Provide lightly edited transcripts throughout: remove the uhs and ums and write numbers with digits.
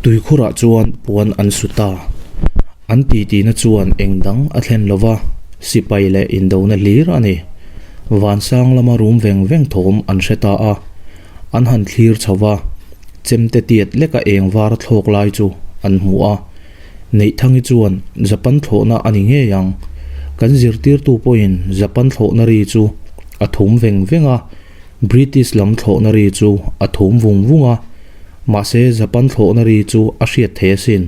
Tuikhurah chuan puan an su ta. An titina chuan eng dang a thlen lo va, sipai leh indona hlir a ni. Vansang lama rum veng veng thawm an hre ta a, an han thlir chho va, chemte tiat leka eng var thlawk lai chu an hmu a. Neihthangi chuan Japan thlawhna a ni ngei ang. Kan zirtirtu pawhin Japan thlawhna ri chu a thum veng veng a, British lam thlawhna ri chu a thum vung vung a, mahse Japan thlawhna ri chu a hriat thei asin.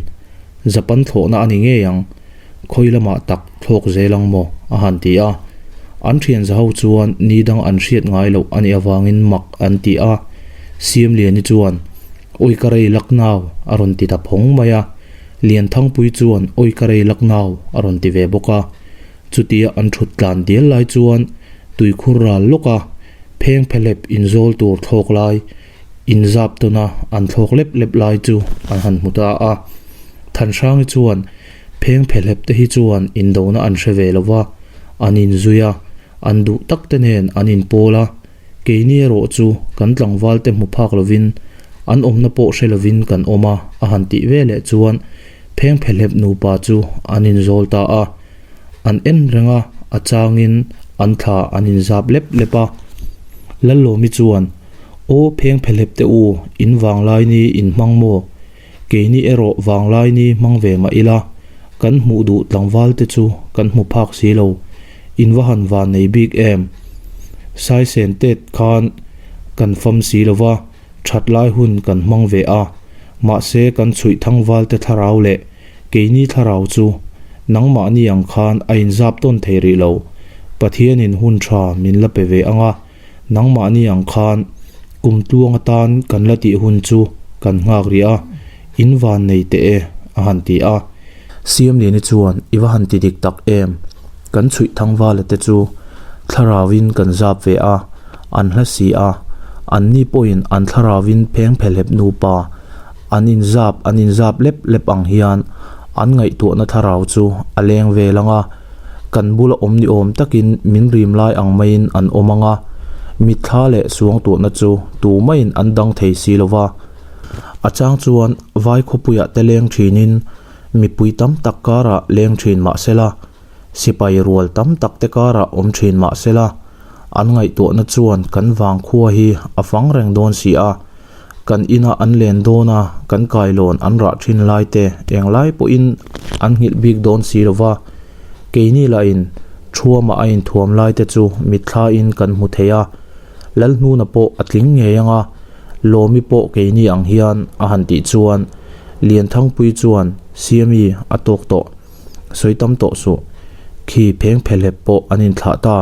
Japan thlawhna a ni ngei ang, khawi lamah tak thlawk zel ang maw? a han ti a. An thian za ho chuan ni dang an hriat ngai loh a nih avangin mak an ti a. Siamliani chuan, Awi ka rei lak nau a rawn ti ta phawng mai a. Lianthangpui chuan, Awi ka rei lak nau a rawn ti ve bawk a. Chutia an thut tlan dial lai chuan tuikhur ral lawk a, pheng phelep inzawl tur thlawk lai, Inzap tawna an thlawk lep lep lai chu an han hmu ta a. Thanhrangi chuan pheng phelep te hi chuan indona an hre ve lo va, an inzui a, an duh tak te nen an inpawl a, keini erawh chu kan tlangval te hmu phak lovin an awmna pawh hre lovin kan awm a, a han tih ve leh chuan pheng phelep nupa chu an inzawl ta a. An en reng a, a changin an thla an inzap lep lep a. Lallawmi chuan, Aw pheng phelep teh u, in vanglai ni in hmang maw? Keini erawh vanglai ni hmang ve mah ila, kan hmuh duh tlangval te chu kan hmu phak si lo, in va han van nei bik em? Saisen tet khan kan fam si lo va, that lai hun kan hmang ve a, mahse kan chhuih thangval te thlarau leh Keini thlarau chu nangmahni ang khan a inzap tawn thei rih lo. Pathianin hun tha min la pe ve ang a, nangmahni ang khan kum tluang atan kan la tih hun chu kan nghak rih a, in van nei teh e, a han ti a. Siamliani chuan, I va han ti dik tak em? Kan chhuih thangvala te chu thlarauin kan zap ve a, an hla si a, anni pawhin an thlarauin pheng phelhep nupa An inzap an inzap lep lep ang hian an ngaihtuahna thlarau chu a leng vel ang a, kan bula awm ni awm takin min rim lai ang maiin an awm ang a, mitthla leh suangtuahna chu tu maiin an dang thei si lo va. A chang chuan vai khawpuiah te leng thinin mipui tam tak karah leng thin mah sela, sipai rual tam tak te karah awm thin mah sela, an ngaihtuahna chuan kan vangkhua hi a fang reng dawn si a. Kan ina an len dawn a, kan kailawn an rah thin lai te englai pawhin an nghilh bik dawn si lo va, keini lahin thuama a inthuam lai te chu mitthlain kan hmu thei a, Lalhnuna pawh a tling ngei ang a, Lawmi pawh keini ang hian a han tih chuan Lianthangpui chuan Siami a tawk tawh. Sawi tam tawh suh. Khi pheng phelep pawh an inthlah ta.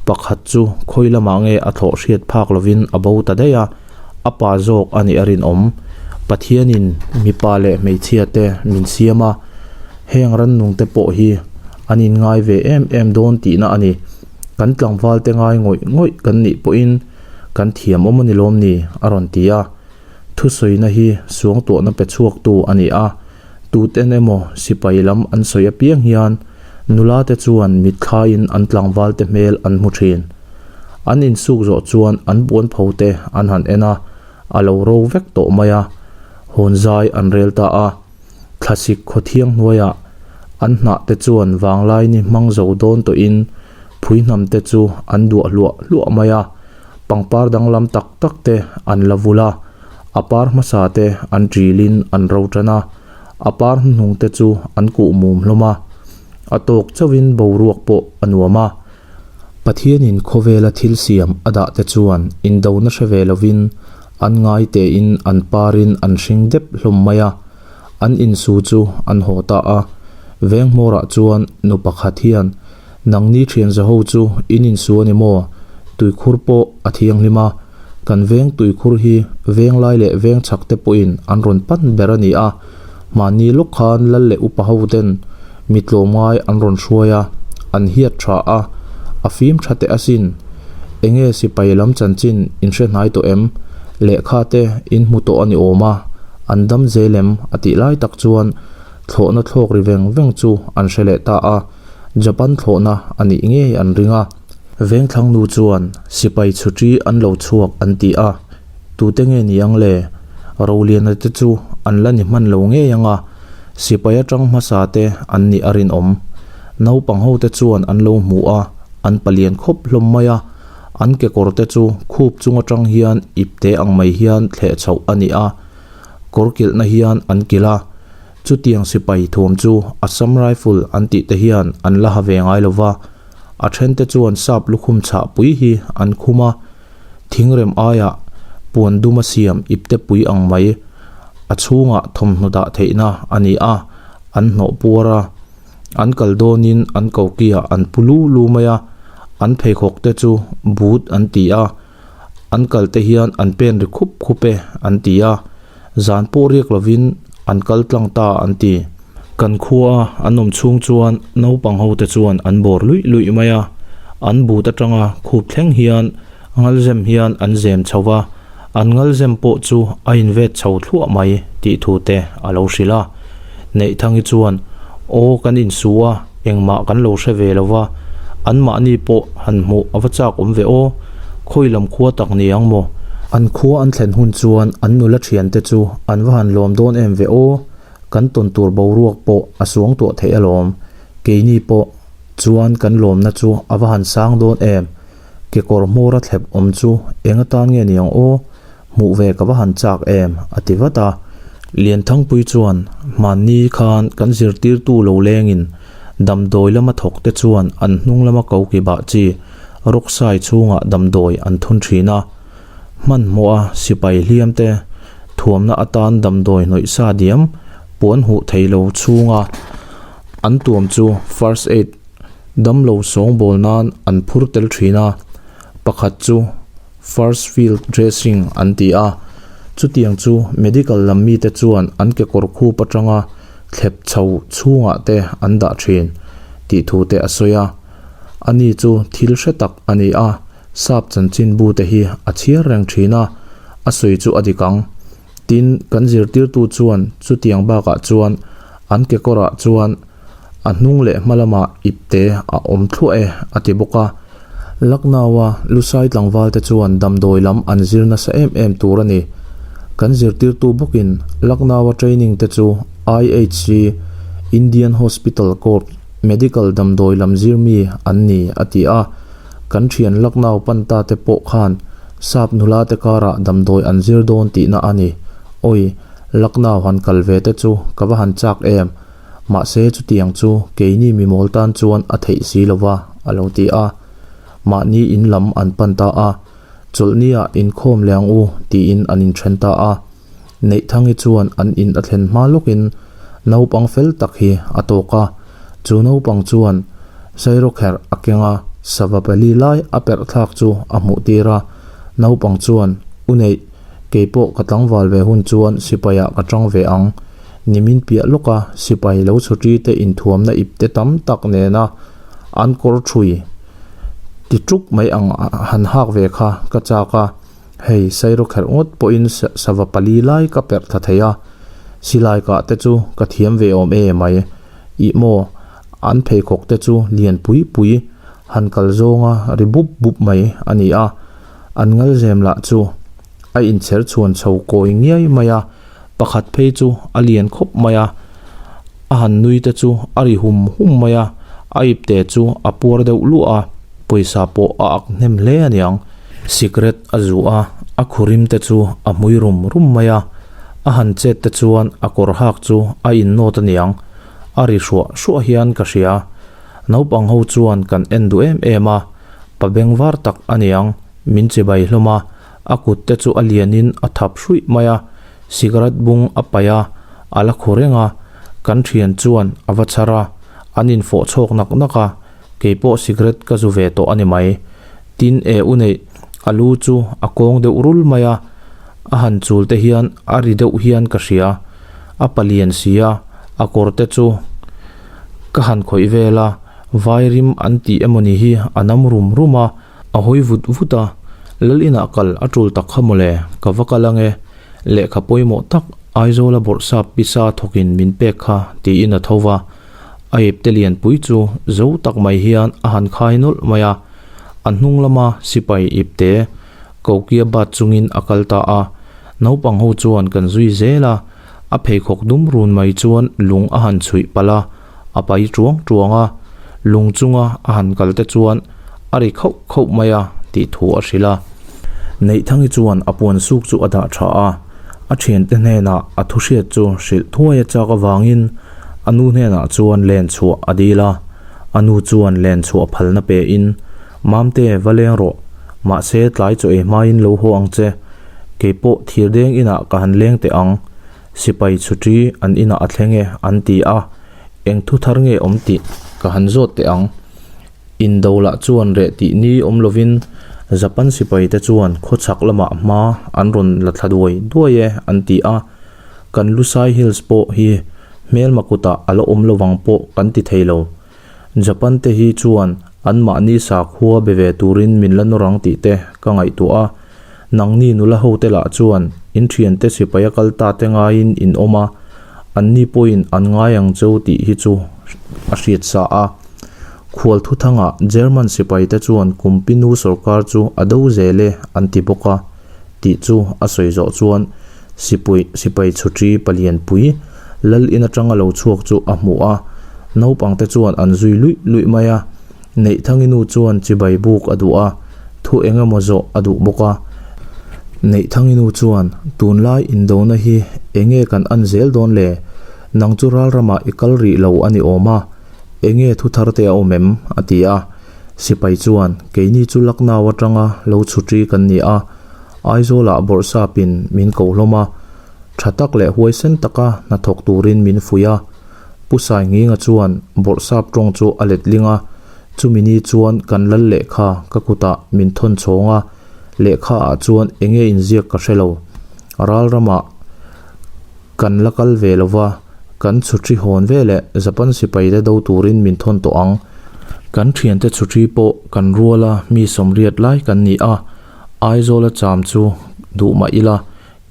Pakhat chu khawi lamah nge a thlawh hriat phak lovin a bo ta daih a, a pa zawk a nih a rinawm. Pathianin mipa leh hmeichhia te min siam a, heng rannung te pawh hi an inngai ve em em dawn tihna a ni. Kan tlangval te ngai ngawih ngawih kan nih pawhin kan thiam awm a ni lawm ni? a rawn ti a. Thusawina hi suangtuahna pe chhuaktu a ni a. Tuten emaw sipai lam an sawi apiang hian nula te chuan mitthlaiin an tlangval te hmel an hmu thin. An insuk zawh chuan an puanpho te an han en a, a lo ro vek tawh mai a, hawn zai an rel ta a. Thlasik khawthiang hnuaiah an hnah te chuan vanglaini hmang zo dawn tawhin phuihnam te chu an duah hluah hluah mai a. Pangpar danglam tak tak te an la vul a, a par hmasa te an ṭilin an ro ṭan a, a par hnuhnung te chu an kuh mum hlawm a, a tawk chauhin boruak pawh a nuam a. Pathianin khawvela thil siam a dah te chuan indona hre ve lovin an ngai tein an parin an hring dep hlawm mai a, an insu chu an haw ta a. Veng hmawrah chuan nu pakhat hian Nangni thian zaho chu in insu a ni maw? Tuikhur pawh a thianghlim a, kan veng tuikhur hi veng lai leh veng chhak te pawhin an rawn pan ber a ni a, mahni lawk khan lal leh upa ho ten mi tlawmngai an rawn hruai a, an hiat tha a, a fim tha teh asin. Enge sipai lam chanchin in hre hnai tawh em? Lehkha te in hmu tawh a ni awm a, an dam zel em? a tih lai tak chuan thlawhna thlawk ri veng veng chu an hre leh ta a. Japan thlawhna a nih ngei an ring a. Vengthlang nu chuan sipai chhuṭi an lo chhuak an ti a, tute nge ni ang le? Roliana te chu an la ni hman lo ngei ang a, sipai atang hmasa te an nih a rinawm. Naupang ho te chuan an lo hmu a, an palian khawp hlawm mai a, an kekawr te chu khup chung atang hian ipte ang mai hian thleh chhoh a ni a, kawr kilhna hian an kilh a, chutiang sipai thuam chu Assam Rifle an tih te hian an la ha ve ngai lo va, a then te chuan sap lukhum chhah pui hi an khum a, thingrem aiah puan duma siam ipte pui ang mai a chhungah thawmhnaw dah theihna a ni a, an hnawh puar a, an kal dawnin an kokiah an pu lu lu mai a, an pheikhawk te chu boot an ti a. An kal te hian an pen ri khup khup e an ti a, zan pawh riak lovin an kal tlang ta an ti. Kan khua a an awm chhung chuan naupang ho te chuan an bawr luih luih mai a, an but atanga khup thleng hian ngalzem hian an zem chho va, an ngalzem pawh chu a invet chho thluah mai tih thu te a lo hrilh a. Neihthangi chuan, Aw kan insu a, Engmah kan lo hre ve lo va, anmahni pawh han hmuh a va chak awm ve aw, khawi lam khua tak ni ang maw? An khua an thlen hun chuan an nula thiante chu an va han lawm dawn em ve aw, kan tawn tur boruak pawh a suang tuah theih alawm, keini pawh chuan kan lawmna chu a va han sang dawn em, kekawr hmawra thlep awm chu eng atan nge ni ang aw? Hmuh ve ka va han chak em? a ti vat a. Lianthangpui chuan, Hmanni khan kan zirtirtu lo lengin damdawi lama thawk te chuan an hnung lama ko ki bah chi rawksai chhungah damdawi an thun thin a. Hmanhmawha sipai hliam te thuamna atan damdawi hnawih sa diam puan huh thei lo chhunga an tuam chu first aid damlo sawngbawl nan an phur tel thin a, pakhat chu First field dressing an ti a, chutiang chu medical lam mite chuan an kekawr khup atanga thlep chho chhungah te an dah thin tih thu te a sawi a. Ani chu thil hre tak a ni a, sap chanchinbu te hi a chhiar reng thin a, a sawi chu a dik ang. Tin, kan zirtirtu chuan chutiang bakah chuan an kekawrah chuan A hnung leh hma lamah ipte a awm thluah e, a ti bawk a. Lucknow-a Lusai tlangvalte chuan damdawi lam an zir nasa em em tur a ni. Kan zirtirtu bawkin Lucknow-a training te chu IHC, Indian Hospital Corps, Medical damdawi lam zir mi an ni, a ti a. Kan thian Lucknow pan ta te pawh khan sap nula te karah damdawi an zir dawn tihna a ni. Awi, Lucknow han kal ve te chu ka va han chak em! Mahse chutiang chu keini mimawl tan chuan a theih si lo va, a lo ti a. Mahni in lam an pan ta a, Chawlhniah inkhawm leh ang u tiin an inthen ta a. Neihthangi chuan an in a thlen hma lawkin naupang fel tak hi a tawk a. Chu naupang chuan sairawkherh a keng a, sava pali lai a perh thlak chu a hmuh tir a. Naupang chuan, U Neih, keipawh ka tlangval ve hun chuan sipaiah ka tang ve ang. Nimin piah lawka sipai lo chhuṭi te inthuamna ipte tam tak nena an kawr ṭhui ti ṭuk mai ang han hak ve kha ka chak a, hei sairawkherh ngawt pawhin sava pali lai ka perh thla thei a, silai kah te chu ka thiam ve awm e mai. Ih maw, an pheikhawk te chu lian pui pui han kal zawnga ri bup bup mai a ni a, an ngalzem lah chu a inchher chhuan chho kawi ngiai mai a. Pakhat phei chu a lian khawp mai a, a han nui te chu a ri hum hum mai a, a ipte chu a puar deuh luah a, pawisa pawh a ak hnem hle a niang. Sikret a zu a, a khurim te chu a hmui rum rum mai a, a han chet te chuan a kawr hak chu a innawt a niang, a ri hruah hruah hian ka hria. Naupang ho chuan kan en duh em em a, pa bengvar tak a niang, min chibai hlawm a, A kut te chu a lianin a thap hruih mai a, cigarette bung a paih a, a la khu reng a, kan thian chuan a va chhar a, an infawh chhawk nak nak a, keipawh cigarette ka zu ve tawh a ni mai. Tin e u neih, a lu chu a kawng deuh rul mai a, a han chul te hian a ri deuh hian ka hria, a palian si a, a kawr te chu ka han khawih vel a, vai rim an tih emawni hi a nam rum rum a, A hawi vut vut a, Lal inah kal a tul tak kha mawle, ka va kal ange, lehkha pawimawh tak Aizawla bawrhsap pisa thawkin min pek kha tiin a tho va. A ipte lianpui chu zo tak mai hian a han khai nawlh mai a, a hnung lama sipai ipte kokia bat chungin a kal ta a, naupang ho chuan kan zui zel a. A pheikhawk dum run mai chuan lung a han chhuih palh a, a pai tuang tuang a, lung chunga a han kal te chuan a ri khauh khauh mai a tih thu a hrilh a. Neihthangi chuan a puan suk chu a dah tha a, a thiante hnenah a thu hriat chu hrilh thuai a chak avangin a nu hnenah chuan len chhuah a dil a, a nu chuan len chhuah phalna pe in, Mamte, va leng rawh, mahse tlai chaw ei hmain lo haw ang che, kei pawh thirdeng inah ka han leng teh ang, sipai chhuṭi an inah a thleng e an ti a, eng thu thar nge awm tih ka han zawt teh ang. Indo lah chuan reh tih ni awm lovin Japan sipaite chuan khawchhak lamah hma an rawn la thla duai duai e an ti a, kan Lusai Hills pawh hi hmelma kutah a la awm lovang pawh kan ti thei lo. Japan te hi chuan anmahni sakhua be ve turin min la nawr ang tih te ka ngaihtuah a, nangni nula hote lah chuan in thiante sipai a kal ta te ngaiin in awm a, anni pawhin an ngai ang cheu tih hi chu a hriat sa a. Khual thuthangah German sipaite chuan Kumpinu sorkar chu a do zel e an ti bawk a tih chu a sawi zawh chuan sipui sipai chhuṭi palianpui lal in aṭanga lo chhuak chu a hmu a, naupangte chuan an zui luih luih mai a. Neihthanginu chuan chibai buk a duh a, thu eng emaw zawh a duh bawk a. Neihthanginu chuan, Tunlai indona hi enge kan an zel dawn le? Nang chu ral ramah i kal rih lo a ni awm a. Enge thu thar te a awm em? a ti a. Sipai chuan, Keini chu Lucknow atanga lo chhutri kan ni a, Aizawlah bawrhsapin min ko hlawm a, tha tak leh huaisen taka hnathawk turin min fuih a. Pu Sainginga chuan bawrhsap tawng chu a letling a, chumi ni chuan kan lal lehkha ka kutah min thawn chhawng a, lehkha ah chuan enge inziak ka hre lo. Ral ramah. Kan la kal ve lo va, kan chhuṭi hawn ve leh Japan sipaite do turin min thawn tawh ang. Kan ṭhiante chhuṭi pawh kan ruala mi sawmriat lai kan ni a, Aizawla cham chu duh mah ila,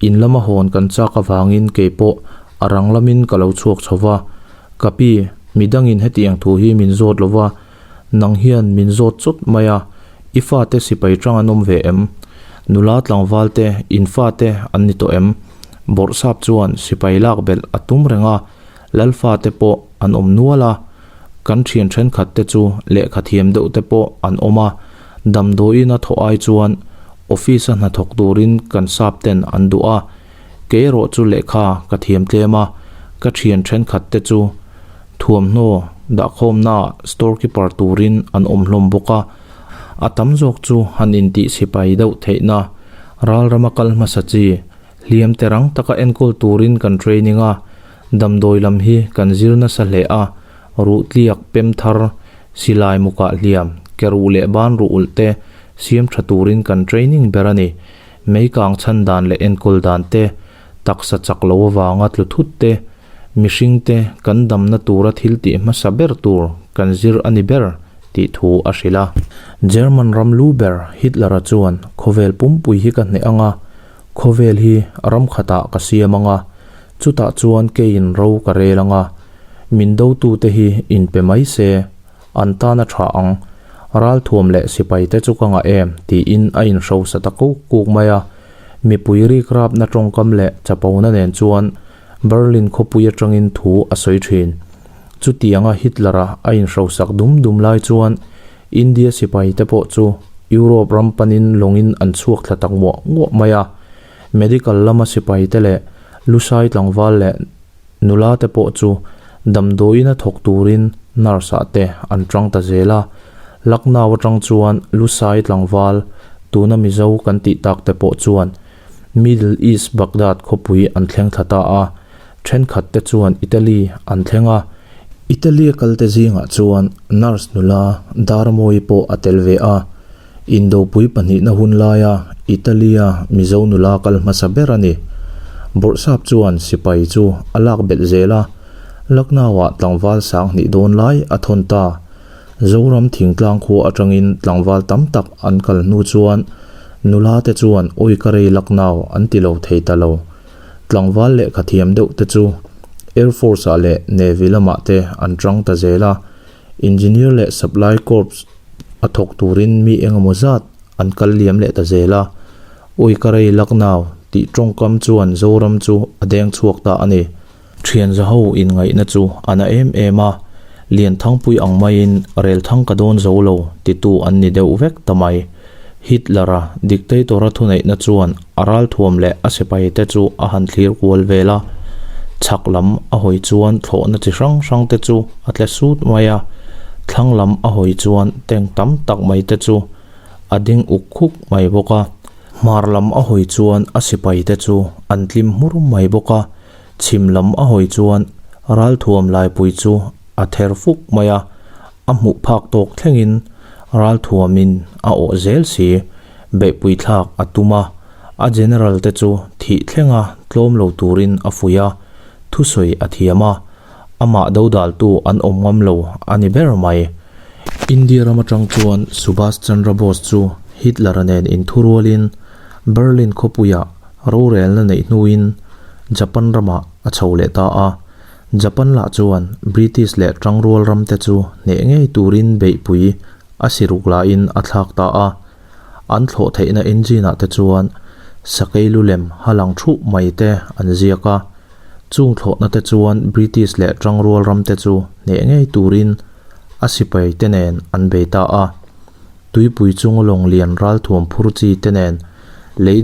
in lama hawn kan chak avangin kei pawh a rang lamin ka lo chhuak chho va. Ka pi, midangin hetiang thu hi min zawt lo va, Nang hian min zawt chawt mai a, i fate sipai tang an awm ve em? Nula tlangval te, in fate an ni tawh em? Bawrhsap chuan sipai lak belh a tum reng a, lal fate pawh an awm nual a, kan thian thenkhat te chu lehkha thiam deuh te pawh an awm a, damdawiin a thawh ai chuan office a hnathawk turin kan sap ten an duh a, kei erawh chu lehkha ka thiam tlem a, ka thian thenkhat te chu Thuamhnaw dahkhawmnaah store keeper turin an awm hlawm bawk a, a tam zawk chu han intih sipai deuh theihna ral rama kal hmasa chi hliam te rang taka enkawl turin kan training a, damdawi lam hi kan zir nasa hle a, ruh tliak pem thar, silai mukah hliam, ke ruh leh ban ruh ulh te siam tha turin kan training ber a ni. Meikang chhan dan leh enkawl dan te, taksa chak lo avanga tlu thut te, Mihringte kan damna tura thil tih hmasa ber tur kan zir a ni ber tih thu a hrilh a. German ram lu ber Hitler-a chuan khawvel pumpui hi ka hneh ang a, khawvel hi ram khatah ka siam ang a, chutah chuan keiin ro ka rel ang a, min dotute hi inpe mai se, an tan a tha ang. Ralthuam leh sipaite chu ka ngah em tiin a inhrosa ta kuk kuk mai a. Mipui rikrapna tawngkam leh chapona nen chuan Berlin khawpui atangin thu a sawi thin. Chutianga Hitler-a a inhrosak dum dum lai chuan India sipaite pawh chu Europe ram panin lawngin an chhuak thla tak muah nguah mai a. Medical lama sipaite leh Lusai tlangval leh nula te pawh chu damdawiin a thawk turin nurse ah te an tang ta zel a. Lucknow atang chuan Lusai tlangval tuna Mizo kan tih tak te pawh chuan Middle East Baghdad khawpui an thleng thla ta a, thenkhat te chuan Italy an thleng a. Italy a kal te zingah chuan nurse nula Darmawi pawh a tel ve a, Indopui pahnihna hun laia Italy-a Mizo nula kal hmasa ber a ni. Bawrhsap chuan sipai chu a lak belh zel a, Lucknow-ah tlangval sanghnih dawn lai a thawn ta. Zoram thingtlang khua atangin tlangval tam tak an kal hnu chuan nula te chuan awi ka rei Lucknow an ti lo thei ta lo. Tlangval lehkha thiam deuh te chu Air Force ah leh Navy lamah te an tang ta zel a, Engineer leh Supply Corps a thawk turin mi engemaw zat an kal liam leh ta zel a, awi ka rei Lucknow. tih tawngkam chuan Zoram chu a deng chhuak ta a ni. Thianzaho inngaihna chu a na em em a, Lianthangpui ang maiin Relthang ka dawn zo lo titu an ni deuh vek ta mai. Hitler-a dictator-a thuneihna chuan a ralthuam leh a sipaite chu a han thlir kual vel a, chhak lam a hawi chuan thlawhna chi hrang hrang te chu a tle sut mai a, thlang lam a hawi chuan tank tam tak mai te chu a ding uk khuk mai bawk a, hmar lam a hawi chuan a sipaite chu an tlim hmur mai bawk a, chhim lam a hawi chuan ralthuam laipui chu a ther fuk mai a, a hmuh phak tawk thlengin ralthuamin a awh zel si, beihpui thlak a tum a, a general te chu thih thlenga tlawm lo turin a fuih a, thusawi a thiam a, amah dodaltu an awm ngam lo a ni ber mai. India ram atang chuan Subhas Chandra Bose chu Hitler-a nen inthurualin Berlin khawpuiah rorelna neih hnuin Japan ramah a chho leh ta a, Japan lah chuan British leh tangrual ramte chu hneh ngei turin beihpui a siruk lahin a thlak ta a. An thlawh theihna engine ah te chuan sakei lu lem ha lang thuh mai te an ziak a. Chung thlawhna te chuan British leh tangrual ramte chu hneh ngei turin a sipai te nen an bei ta a. Tuipui chunga lawng lian ralthuam phur chi te nen lei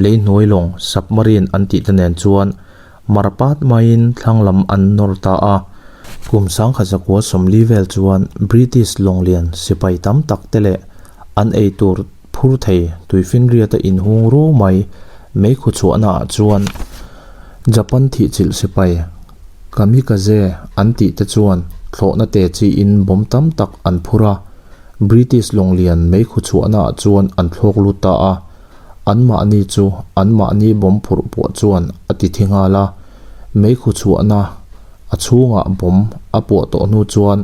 lei hnuai lawng submarine an tih te nen chuan Marpat maiin thlang lam an nawr ta a, kum sangkhat zakua 40 vel chuan British lawnglian sipai tam tak te leh an ei tur phur thei tuifinriata inhung ru mai meikhu chhuahna ah chuan Japan thihchilh sipai Kamikaze an tih te chuan thlawhna te chiin bomb tam tak an phur a, British lawnglian meikhu chhuahna ah chuan an thlawk lut ta a. Anmahni chu anmahni bomb phurh pawh chuan a ti thi nghal a, meikhu chhuahna a chhungah bomb a puah tawh hnu chuan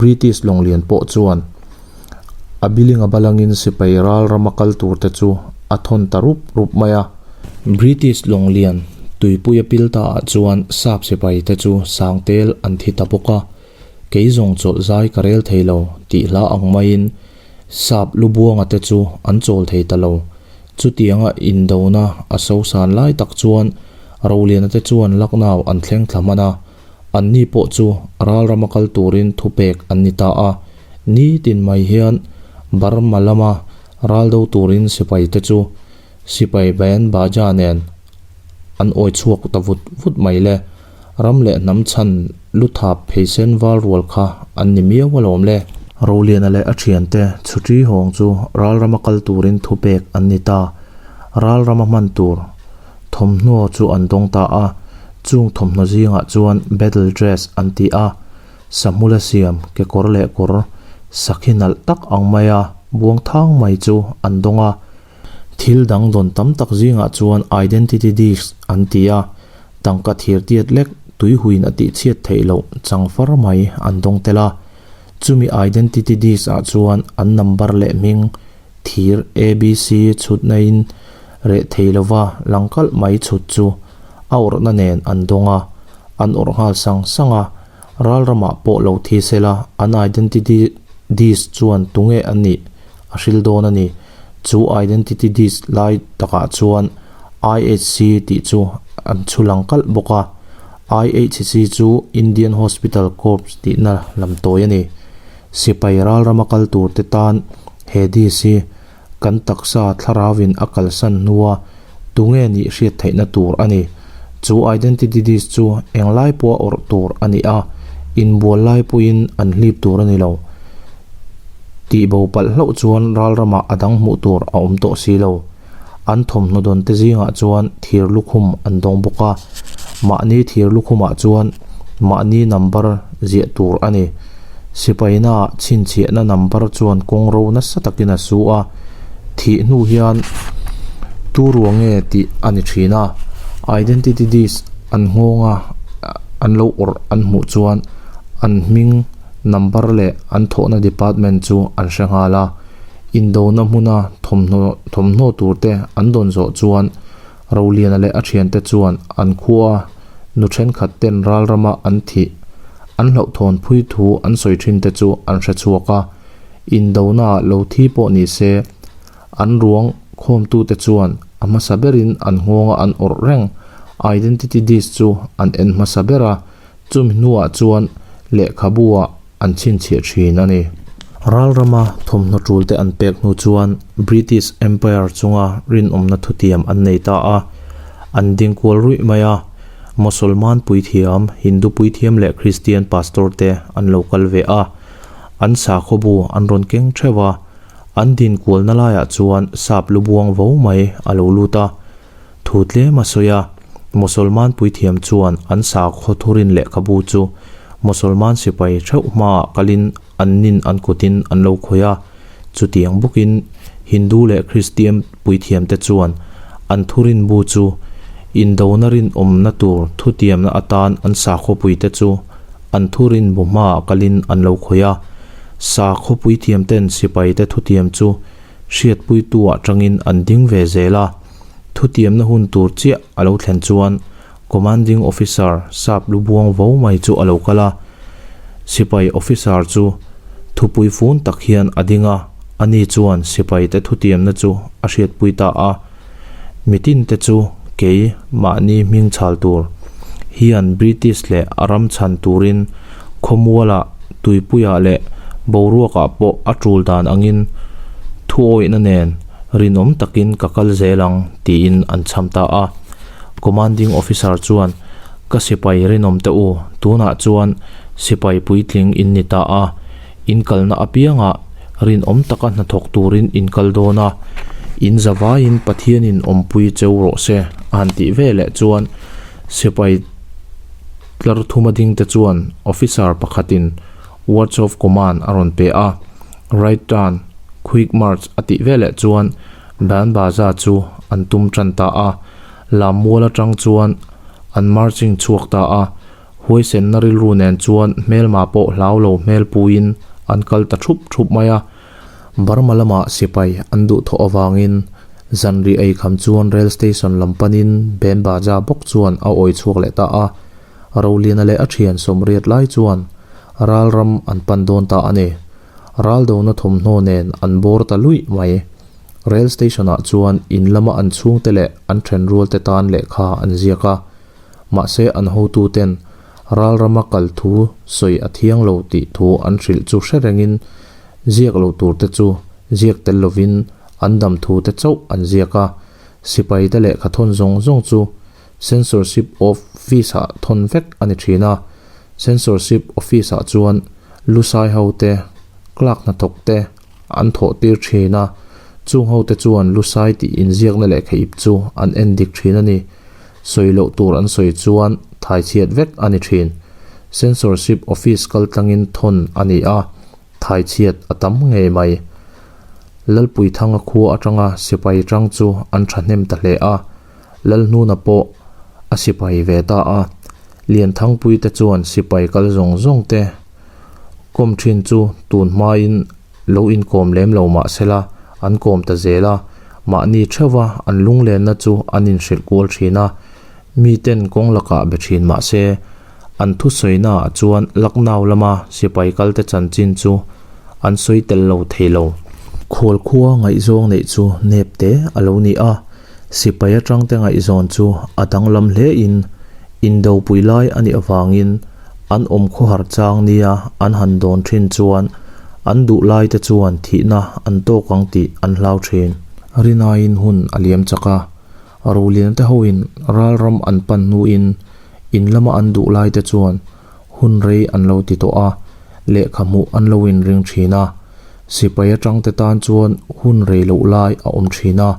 British lawnglian pawh chuan a biling a balangin sipai ral rama kal tur te chu a thawn ta rup rup mai a. British lawnglian tuipui a pil ta ah chuan sap sipai te chu sangtel an thi ta bawk a, kei zawng chawlh zai ka rel thei lo tih hla ang maiin Sap Lubuanga te chu an chawl thei ta lo. Chutianga indona a sosan lai tak chuan Roliana te chuan Lucknow an thleng thla hman a, anni pawh chu ral rama kal turin thupek an ni ta a. Nitin mai hian Burma lama ral do turin sipai te chu sipai Bayan Baja nen an awi chhuak ta vut vut mai le. Ram leh hnam chhan luthap pheisen val rual kha an ni miau alawm le. Roliana leh a thiante chhuṭi hawng chu ral rama kal turin thupek an ni ta. Ral rama hman tur thawmhnaw chu an dawng ta a, chung thawmhnaw zingah chuan battle dress an ti a, sahmula siam kekawr leh kawr sakhi nalh tak ang maia buang thang mai chu an dawng a. Thil dang dawn tam tak zingah chuan identity disc an ti a, tangka thir tiat lek tuihuin a tihchhiat theih loh chang far mai an dawng tel a. Chumi identity disc ah chuan an number leh hming thir ABC chhutna in reh thei lova lang kalh mai chhut chu a awrhna nen an dawng a, an awrh nghal sang sang a. Ral ramah pawh lo thi sela an identity disc chuan tunge a nih a hril dawn a ni. Chu identity disc lai takah chuan IHC tih chu an chhu lang kalh bawk a, IHC chu Indian Hospital Corps tihna lam tawi a ni. Sipai ral rama kal tur te tan he disc hi kan taksa thlarauin a kalsan hnua tunge nih hriat theihna tur a ni. Chu identity disc chu englai pawha awrh tur a ni a, inbual lai pawhin an hlip tur a ni lo. Tih bo palh hlauh chuan ral ramah a dang hmuh tur a awm tawh si lo. An thawmhnaw dawn te zingah chuan thir lukhum an dawng bawk a, mahni thir lukhumah chuan mahni number ziah tur a ni. Sipaina ah chhinchhiahna number chuan kawng ro nasa takin a su a, thih hnu hian tu ruang nge tih a ni thin a, identity disc an nghawnga an lo awrh an hmuh chuan an hming number leh an thawhna department chu an hre nghal a, indona hmuna thawmhnaw thawmhnaw tur te an dawn zawh chuan Roliana leh a thiante chuan an khua nu thenkhat ten ral rama an thih an hlauhthawn phui thu an sawi thin te chu an hre chhuak a, indona lo thi pawh ni se an ruang khawmtute chuan. A hmasa berin an nghawnga an awrh reng identity disc chu an en hmasa ber a, chumi hnuah chuan lehkhabu-ah an chhinchhiah thin a ni. Ral rama thawmhnaw tul te an pek hnu chuan British Empire chunga rinawmna thutiam an nei ta a, an ding kual ruih mai a. Mosolman puithiam, Hindu puithiam leh Kristian pastor te an lo kal ve a, an sakhaw bu an rawn keng theuh a. An din kualna laiah chuan sap lu buang vo mai a lo lut a, thu tlem a sawi a, Mosolman puithiam chuan an sakhaw thurin lehkhabu chu Mosolman sipai theuh hmaah kalin an nin an kutin an lo khawih a, chutiang bawkin Hindu leh Kristian puithiamte chuan an thurin bu chu indona rinawmna tur thutiamna atan an sakhaw puite chu an thurin bu hmaah kalin an lo khawih a. Sakhaw puithiamten sipaite thutiam chu hriatpuitu-ah tangin an ding ve zel a. Thutiamna hun tur chiah a lo thlen chuan Commanding Officer sap lu buang vo mai chu a lo kal a. Sipai officer chu thupui fun tak hian a ding a, ani chuan sipaite thutiamna chu a hriatpui ta a. Mitinte chu kei mahni hming chhal tur hian British leh a ram chhan turin khawmualah, tuipuiah leh boruakah pawh a tul dan angin thuawihna nen rinawm takin ka kal zel ang tiin an chham ta a. Commanding Officer chuan, Ka sipai rinawm te u, tunah chuan sipai puitling in ni ta a. In kalna apiangah rinawm taka hnathawk turin in kal dawn a, in zavaiin Pathianin awmpui cheu rawh se a han tih ve leh chuan sipai tlar thuma dingte chuan officer pakhatin words of command a rawn pe a, right turn, quick march a tih ve leh chuan band baza chu an tum tan ta a, lammual atang chuan an marching chhuak ta a. Huaisenna rilru nen chuan hmelma pawh hlau lo hmel puiin an kal ta thup thup mai a. Burma lamah sipai an duh thawh avangin zanri ei kham chuan rail station lam panin Ben Baja bawk chuan a awi chhuak leh ta a. Roliana leh a thian sawmriat lai chuan ral ram an pan dawn ta a ni. Ral dona thawmhnaw nen an bawr ta luih mai. Rail station ah chuan in lama an chhungte leh an thenrualte tan lehkha an ziak a. Mahse an hotuten ral rama kal thu sawi a thiang lo tih thu an hrilh chu hre rengin ziak lo turte chu ziak tel lovin an dam thu te chauh an ziak a, sipaite lehkha thawn zawng zawng chu Censorship Office-ah thawn vek a ni thin a, Censorship Office-ah chuan lusai hote, clerk hnathawk te an thawh tir thin a, chung hote chuan lusai tih inziakna lehkha ip chu an en dik thin a ni. Sawi loh tur an sawi chuan thaichhiat vek a ni thin. Censorship Office kal tlangin thawn a ni a, thaichhiat a tam ngei mai. Lalpuithanga khua atanga sipai tang chu an thahnem ta hle a, Lalhnuna pawh a sipai ve ta a. Lianthangpuite chuan sipai kal zawng zawng te kawm thin chu tun hmain lo inkawm lem lo mah sela an kawm ta zel a, mahni theuha an lunglenna chu an inhrilh kual thin a, miten kawng lakah be thin mah se, an thusawinaah chuan Lucknow lama sipai kalte chanchin chu an sawi tel lo thei lo. Khualkhua ngaihzawng neih chu nep te a lo ni a, sipai atangte ngaihzawn chu a danglam hlein indopui lai a nih avangin an awm khawhar chang nia an han dawn thin chuan an duh lai te chuan thihna an tawk ang tih an hlau thin. Rinaiin hun a liam chak a, Roliana te hoin ral ram an pan hnuin in lama an duh lai te chuan hun rei an lo ti tawh a, lehkha hmuh an lo inring thin a, sipai atang te tan chuan hun rei loh lai a awm thin a,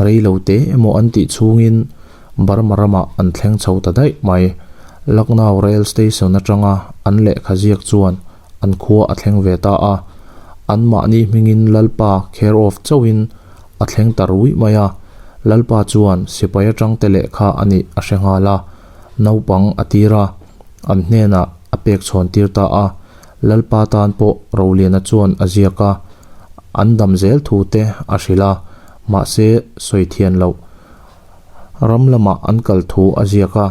rei lo te emaw an tih chhungin Burma ramah an thleng chho ta daih mai. Lucknow Rail Station atanga an lehkha ziak chuan an khua a thleng ve ta a, anmahni hmingin Lalpa care of chauhin a thleng ta ruih mai a. Lalpa chuan sipai atangte lehkha a nih a hre nghal a, naupang a tir a, an hnenah a pek chhawn tir ta a. Lalpa tan pawh Roliana chuan a ziak a, an dam zel thu te a hrilh a, mahse sawi thian loh. Ram lamah an kal thu a ziak a.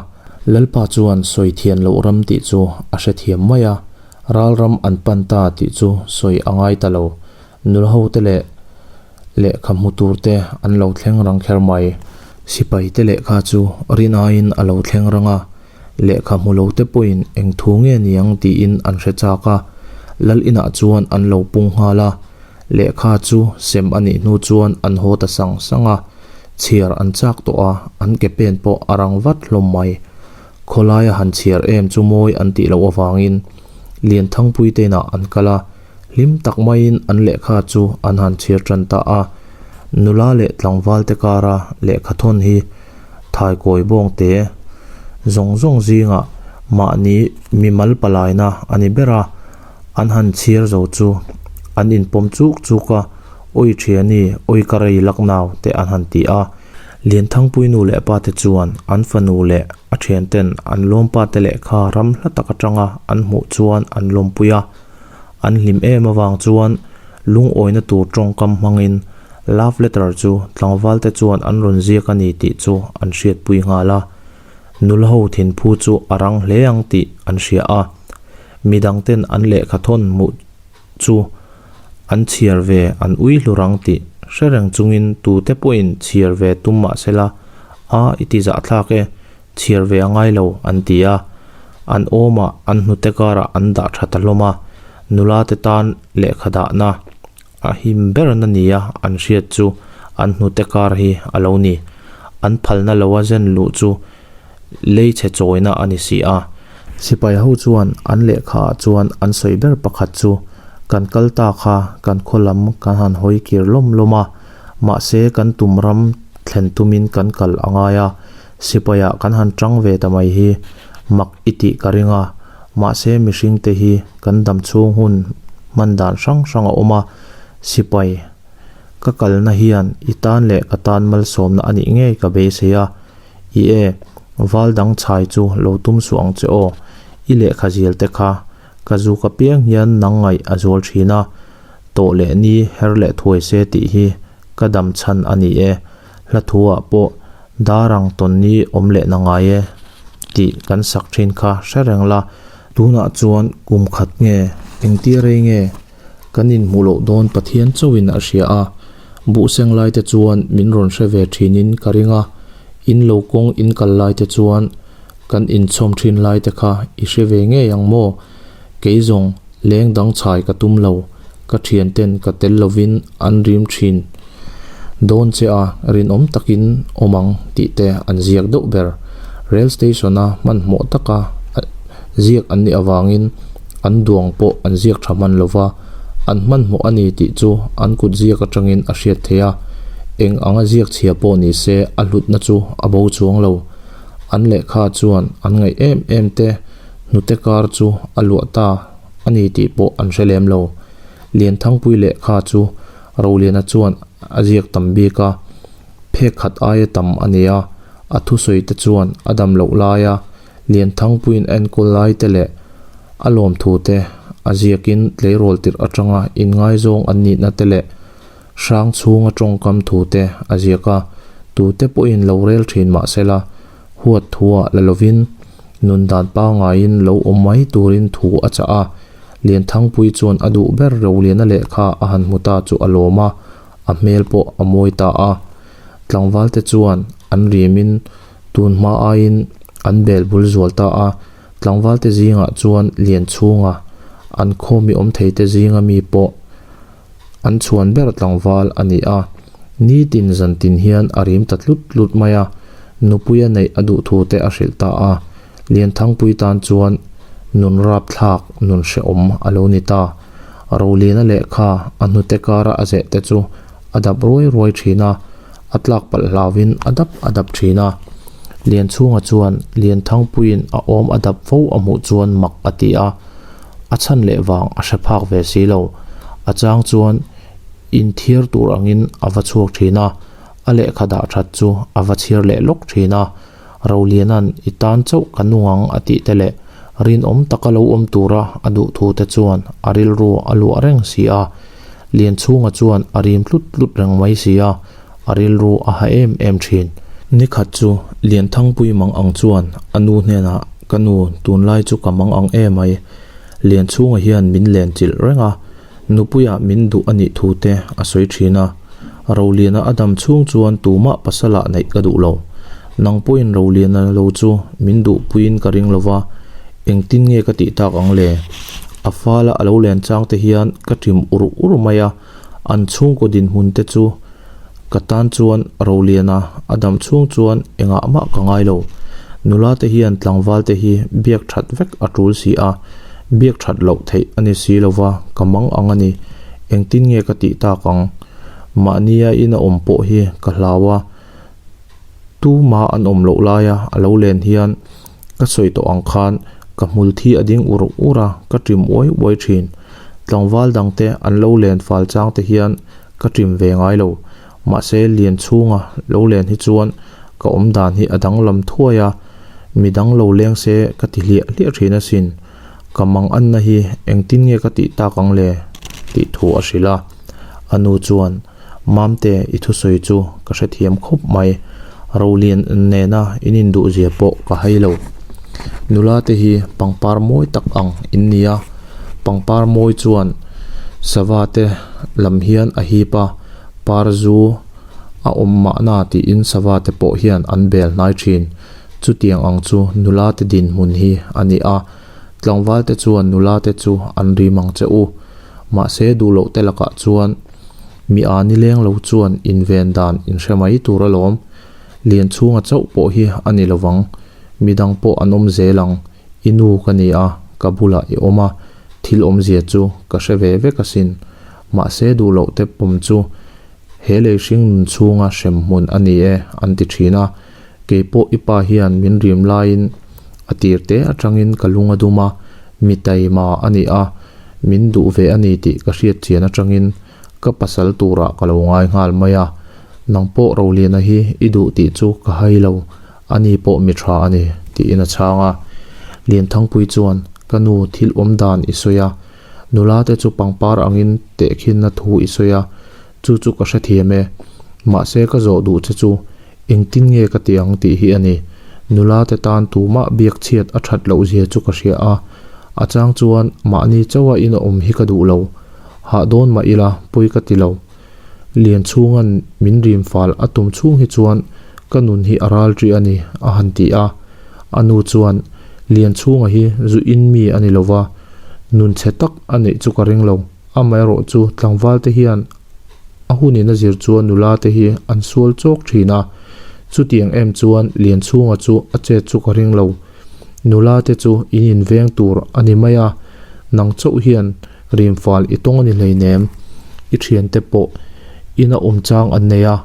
Lalpa chuan sawi thian loh ram tih chu a hrethiam mai a, ral ram an pan ta tih chu sawi a ngai ta lo. Nula hote leh. Lehkha hmu tur te an lo thleng rang kher mai. Sipai te lehkha chu rin aiin a lo thleng rang a, lehkha hmu lo te pawhin eng thu nge niang tiin an hre chak a, lal inah chuan an lo pung nghal a, lehkha chu sem a nih hnu chuan an haw ta sang sang a, chhiar an chak tawh a, an ke pen pawh a rang vat hlawm mai. Khawlaia han chhiar em chu mawi an tih loh avangin Lianthangpui te inah an kal a, Hlim tak maiin an lehkha chu an han chhiar tan ta a, nula leh tlangval te kara lehkha thawn hi thaikawi bawng te zawng zawng zingah mahni mimal palaina a ni ber a, an han chhiar zo chu an inpawm chuk chuk a, Awi thiani, awi ka rei lak nau te an han ti a. Lianthangpui nu leh pa te chuan an fanu leh a thianten an lawmpa te lehkha ram hla tak atanga an hmuh chuan an lawmpui a. An hlim em avang chuan lungawina tur tawngkam hmangin love letter chu tlangvalte chuan an rawn ziak a ni tih chu an hriatpui nghal a. Nula ho thinphu chu a rang hle ang tih an hria a. Midangten an lehkha thawn hmuh chu an chhiar ve an ui hlur ang tih hre reng chungin tute pawhin chhiar ve tum mah sela, A i ti zahthlak e, Chhiar ve a ngai lo, an ti a. An awmah an hnute karah an dah tha ta hlawm a, nula te tan lehkha dahna a him ber na nia an hriat chu an hnute kar hi a lo ni. An phalna loa zen luh chu lei chhe chawina a ni si a. Sipai ho chuan an lehkha ah chuan an sawi ber pakhat chu kan kal ta kha kan khaw lam kan han hawi kir lawm lawm a, mahse kan tum ram thlen tumin kan kal a ngai a, Sipaiah kan han tang ve ta mai hi mak i tih ka ring a, mahse mihringte hi kan dam chhung hun hman dan hrang hrang a awm a, sipai ka kalna hian i tan leh ka tan malsawmna a nih ngei ka beisei a, i e, val dang chhai chu lo tum suh ang che aw, i lehkha zial te kha ka zuk apiang hian nang ngaih a zual thin a, tawh leh ni her leh thuai se tih hi ka dam chhan a ni e, hla thu ah pawh Dar ang tawn ni awm leh na ngai e tih kan sak thin kha hre reng la. Tunah chuan kum khat nge, engtia rei nge kan inhmuh loh dawn Pathian chauhin a hria a, buhseng lai te chuan min rawn hre ve thinin ka ring a, in lo kawng in kal lai te chuan kan inchhawm thin lai te kha i hre ve ngei ang maw? Kei zawng leng dang chhai ka tum lo, ka thianten ka tel lovin an rim thin. Dawn che a rinawm takin awm ang tih te an ziak deuh ber. Rail station a hmanhmawh taka ziak an nih avangin an duang pawh an ziak tha hman lova, an hmanhmawh a ni tih chu an kut ziak atangin a hriat theih a, eng anga ziak chhia pawh ni se a hlutna chu a bo chuang lo. An lehkha chuan an ngaih em em te hnute kar chu a luah ta a ni tih pawh an hre lem lo. Lianthangpui lehkha chu Roliana chuan a ziak tam bik a, phek khat aia tam a ni a, a thusawi te chuan a dam loh laia Lianthangpuiin a enkawl lai te leh a lawmthu te a ziakin tleirawl tirh atanga inngaizawng an nihna te leh hrang chhunga tawngkam thu te a ziak a, tute pawhin lo rel thin mah sela huat thuah la lovin nun dan pangaiin lo awm mai turin thu a chah a. Lianthangpui chuan a duh ber Roliana lehkha a han hmu ta chu a lawm a, a hmel pawh a mawi ta a. Tlangvalte chuan an rimin tun hma aiin an bel bul zual ta a. Tlangvalte zingah chuan Lianchhunga an khaw mi awm theite zinga mi pawh an chhuan ber tlangval a ni a. Nitin zantin hian a rim ta tlut tlut mai a, nupuia neih a duh thu te a hrilh ta a. Lianthangpui tan chuan nun rapthlak nun hrehawm a lo ni ta. Roliana lehkha a hnute kara a zeh te chu a dap ruai ruai thin a, a tlak palh hlauvin a dap a dap thin a. Lianchhunga chuan Lianthangpuiin a awm a dap fo a hmuh chuan mak a ti a, a chhan leh vang a hre phak ve si lo. A chang chuan inthiar tur angin a va chhuak thin a, a lehkha dah that chu a va chhiar leh lawk thin a. Roliana'n i tan chauh ka nung ang a tih te leh rinawm taka lo awm tura a duh thu te chuan a rilru a luah reng si a. Lianchhunga chuan a rim tlut tlut reng mai si a, a rilru a ha em em thin. Nikhat chu Lianthangpui mang ang chuan a nu hnenah, Ka nu, tunlai chu ka mang ang em ai. Lianchhunga hian min len chilh reng a, nupuiah min duh a nih thu te a sawi thin a. Roliana a dam chhung chuan tumah pasalah neih ka duh lo. Nang pawhin Roliana lo chu min duhpuiin ka ring lo va, engtin nge ka tih tak ang le? A fala a lo len chang te hian ka ṭim ur ur mai a, an chhungkaw dinhmun te chu ka tan chuan Roliana a dam chhung chuan engah mah ka ngai lo. Nula te hian tlangval te hi biak that vek a tul si a, biak that loh theih a ni si lo va, ka mang ang a ni. Engtin nge ka tih tak ang? Mahnia in a awm pawh hi ka hlau a, tuma an awm loh laia a lo len hian ka sawi tawh ang khan ka hmul thi a ding ur ur a, ka ṭim uai uai ṭhin. Tlangval dangte an lo len fal chang te hian ka ṭim ve ngai lo. Mahse lian chhunga lo len hi chuan ka awm dan hi a danglam thuai a, midang lo leng se ka ti hliah hliah ṭhin asin. Ka mang anna hi engtin nge ka tih tak ang le? tih thu a hrilh a. A nu chuan, Mamte, i thusawi chu ka hrethiam khawp mai. Rolian nena in induhzia pawh ka hai lo. Nula te hi pangpar mawi tak ang in ni a, pangpar mawi chuan sava te lam hian a hip a, par zu a awm mahna tiin sava te pawh hian an bel hnai thin. Chutiang ang chu nula te dinhmun hi a ni a, tlangval te chuan nula te chu an rim ang che u. Mahse duh loh te lakah chuan mi a ni leng lo chuan inven dan inhre mai tur alawm. Lian chhunga chauh pawh hi a ni lovang, midang pawh an awm zel ang, i nu ka ni a, ka bulah i awm a, thil awmzia chu ka hre ve vek asin. Mahse duh loh te pawm chu he lei hring nun chhunga hrem hmun a ni e an ti thin a. Kei pawh i pa hian min rim laiin a tir te atangin ka lung a dum a, mi taima a ni a, min duh ve a ni tih ka hriat chian atangin ka pasal turah ka lo ngai nghal mai a. Nang pawh Roliana hi i duh tih chu ka hai lo, ani pawh mi tha a ni, tiin a chhang a. Lianthangpui chuan, Ka nu, thil awm dan i sawi a, nula te chu pangpar angin tehkhinna thu i sawi a, chu chu ka hrethiam e. Mahse ka zawh duh che chu Engtin nge ka ti ang tih hi a ni. Nula te tan tumah biak chhiat a that loh zia chu ka hria a, a chang chuan mahni chauha in a awm hi ka duh lo. Hah dawn mah ila pawi ka ti lo. Lian chhunga'n min rim fal a tum chhung hi chuan ka nun hi a ral ṭih a ni, a han ti a. A nu chuan, Lian chhunga hi zu in mi a ni lova, nun chhe tak a neih chu ka ring lo. Amaherawh chu tlangval te hian a hunin a zir chuan nula te hi an sual chawk thin a, chutiang em chuan Lianchhunga chu a chet chu ka ring lo. Nula te chu in inveng tur a ni mai a, nang chauh hian rimfal i tawng a ni hleinem. I thiante pawh ina awm chang an nei a,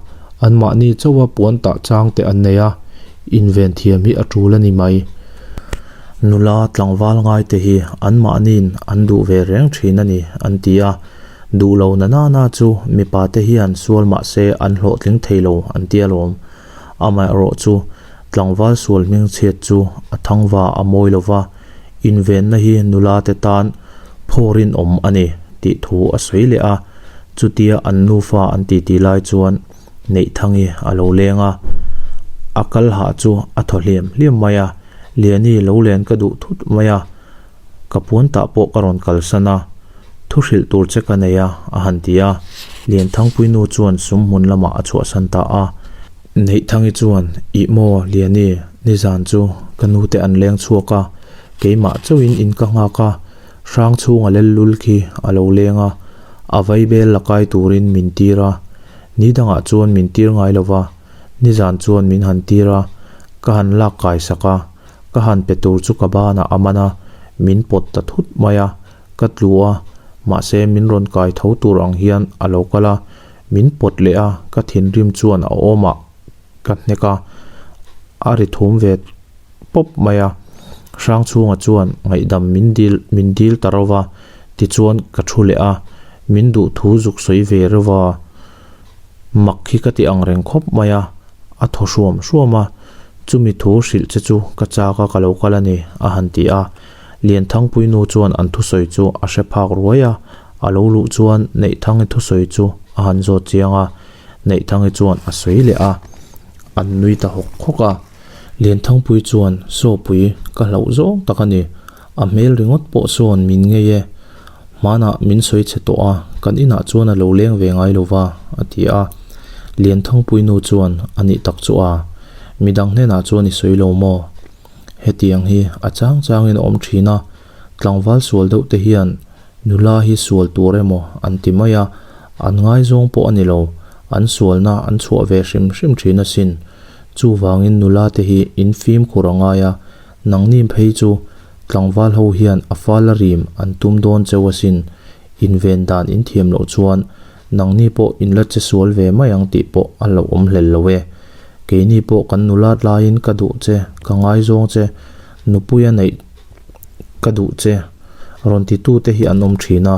anmahni chauha puan tah chang te an nei a, inven thiam hi a tul a ni mai. Nula tlangval ngaite hi anmahniin an duh ve reng thin a ni, an ti a. Duh lo na na na chu mipa te hian sual mah se an hlawhtling thei lo an ti alawm. Amaherawh chu tlangval sual hming chhiat chu a thangva a mawi lo va, invenna hi nula te tan phaw rinawm a ni tih thu a sawi leh a. Chutia an nufa an titi lai chuan Neihthangi a lo leng a, a kal hah chu a thaw hliam hliam mai a, Liani lo len ka duh thut mai a. Ka puan tah pawh ka rawn kalsan a, thu hrilh tur che ka nei a, a han ti a. Lianthangpui nu chuan sum hmun lamah a chhuahsan ta a. Neihthangi chuan, Ih maw, Liani, nizan chu ka nute an leng chhuak a, keimah chauhin in ka nghak a, hrang chhunga lel lul khi a lo leng a, a vaibel la kai turin min tir a, ni dangah chuan min tir ngai lo va, nizan chuan min han tir a, ka han lak kai sak a. Ka han pe tur chu ka banah a man a, min pawt ta thut mai a, ka tlu a, mahse min rawn kai tho tur ang hian a lo kal a, min pawt leh a, ka thinrim chuan a awmah ka hnek a, a ri thum ve pawp mai a, Hrangchhunga chuan ngaihdam min dil min dil ta rova, tichuan ka thu leh a, min duh thu zuk sawi ve reuh a, mak hi ka ti ang reng khawp mai a. A thaw hruam hruam a, Chumi thu hrilh che chu ka chak a ka lo kal a ni, a han ti a. Lianthangpui nu chuan an thusawi chu a hre phak ruai a, a lo luh chuan Neihthangi thusawi chu a han zawt chiang a, Neihthangi chuan a sawi leh a, an nui ta hawk hawk a. Lianthangpui chuan, Sawpui, ka hlauh zawng tak a ni, a hmel ringawt pawh sawn min ngei e, hmanah min sawi chhe tawh a, kan inah chuan a lo leng ve ngai lo va, a ti a. Lianthangpui nu chuan a nih tak chu a, midang hnenah chuan i sawi lo maw? Hetiang hi a chang changin a awm thin a, tlangval sual deuh te hian nula hi sual tur emaw an ti mai a, an ngaizawng pawh a ni lo, an sualna an chhuah ve hrim hrim thin asin. Chuvangin nula te hi in fimkhur a ngai a, nangni phei chu tlangval ho hian a fal a rim an tum dawn cheu asin, inven dan in thiam loh chuan Nangni pawh in la che sual ve mai ang tih pawh a lo awm hlel lo e. Keini pawh kan nulat laiin ka duh che, ka ngaizawng che, nupuia neih ka duh che rawn titute hi an awm thin a.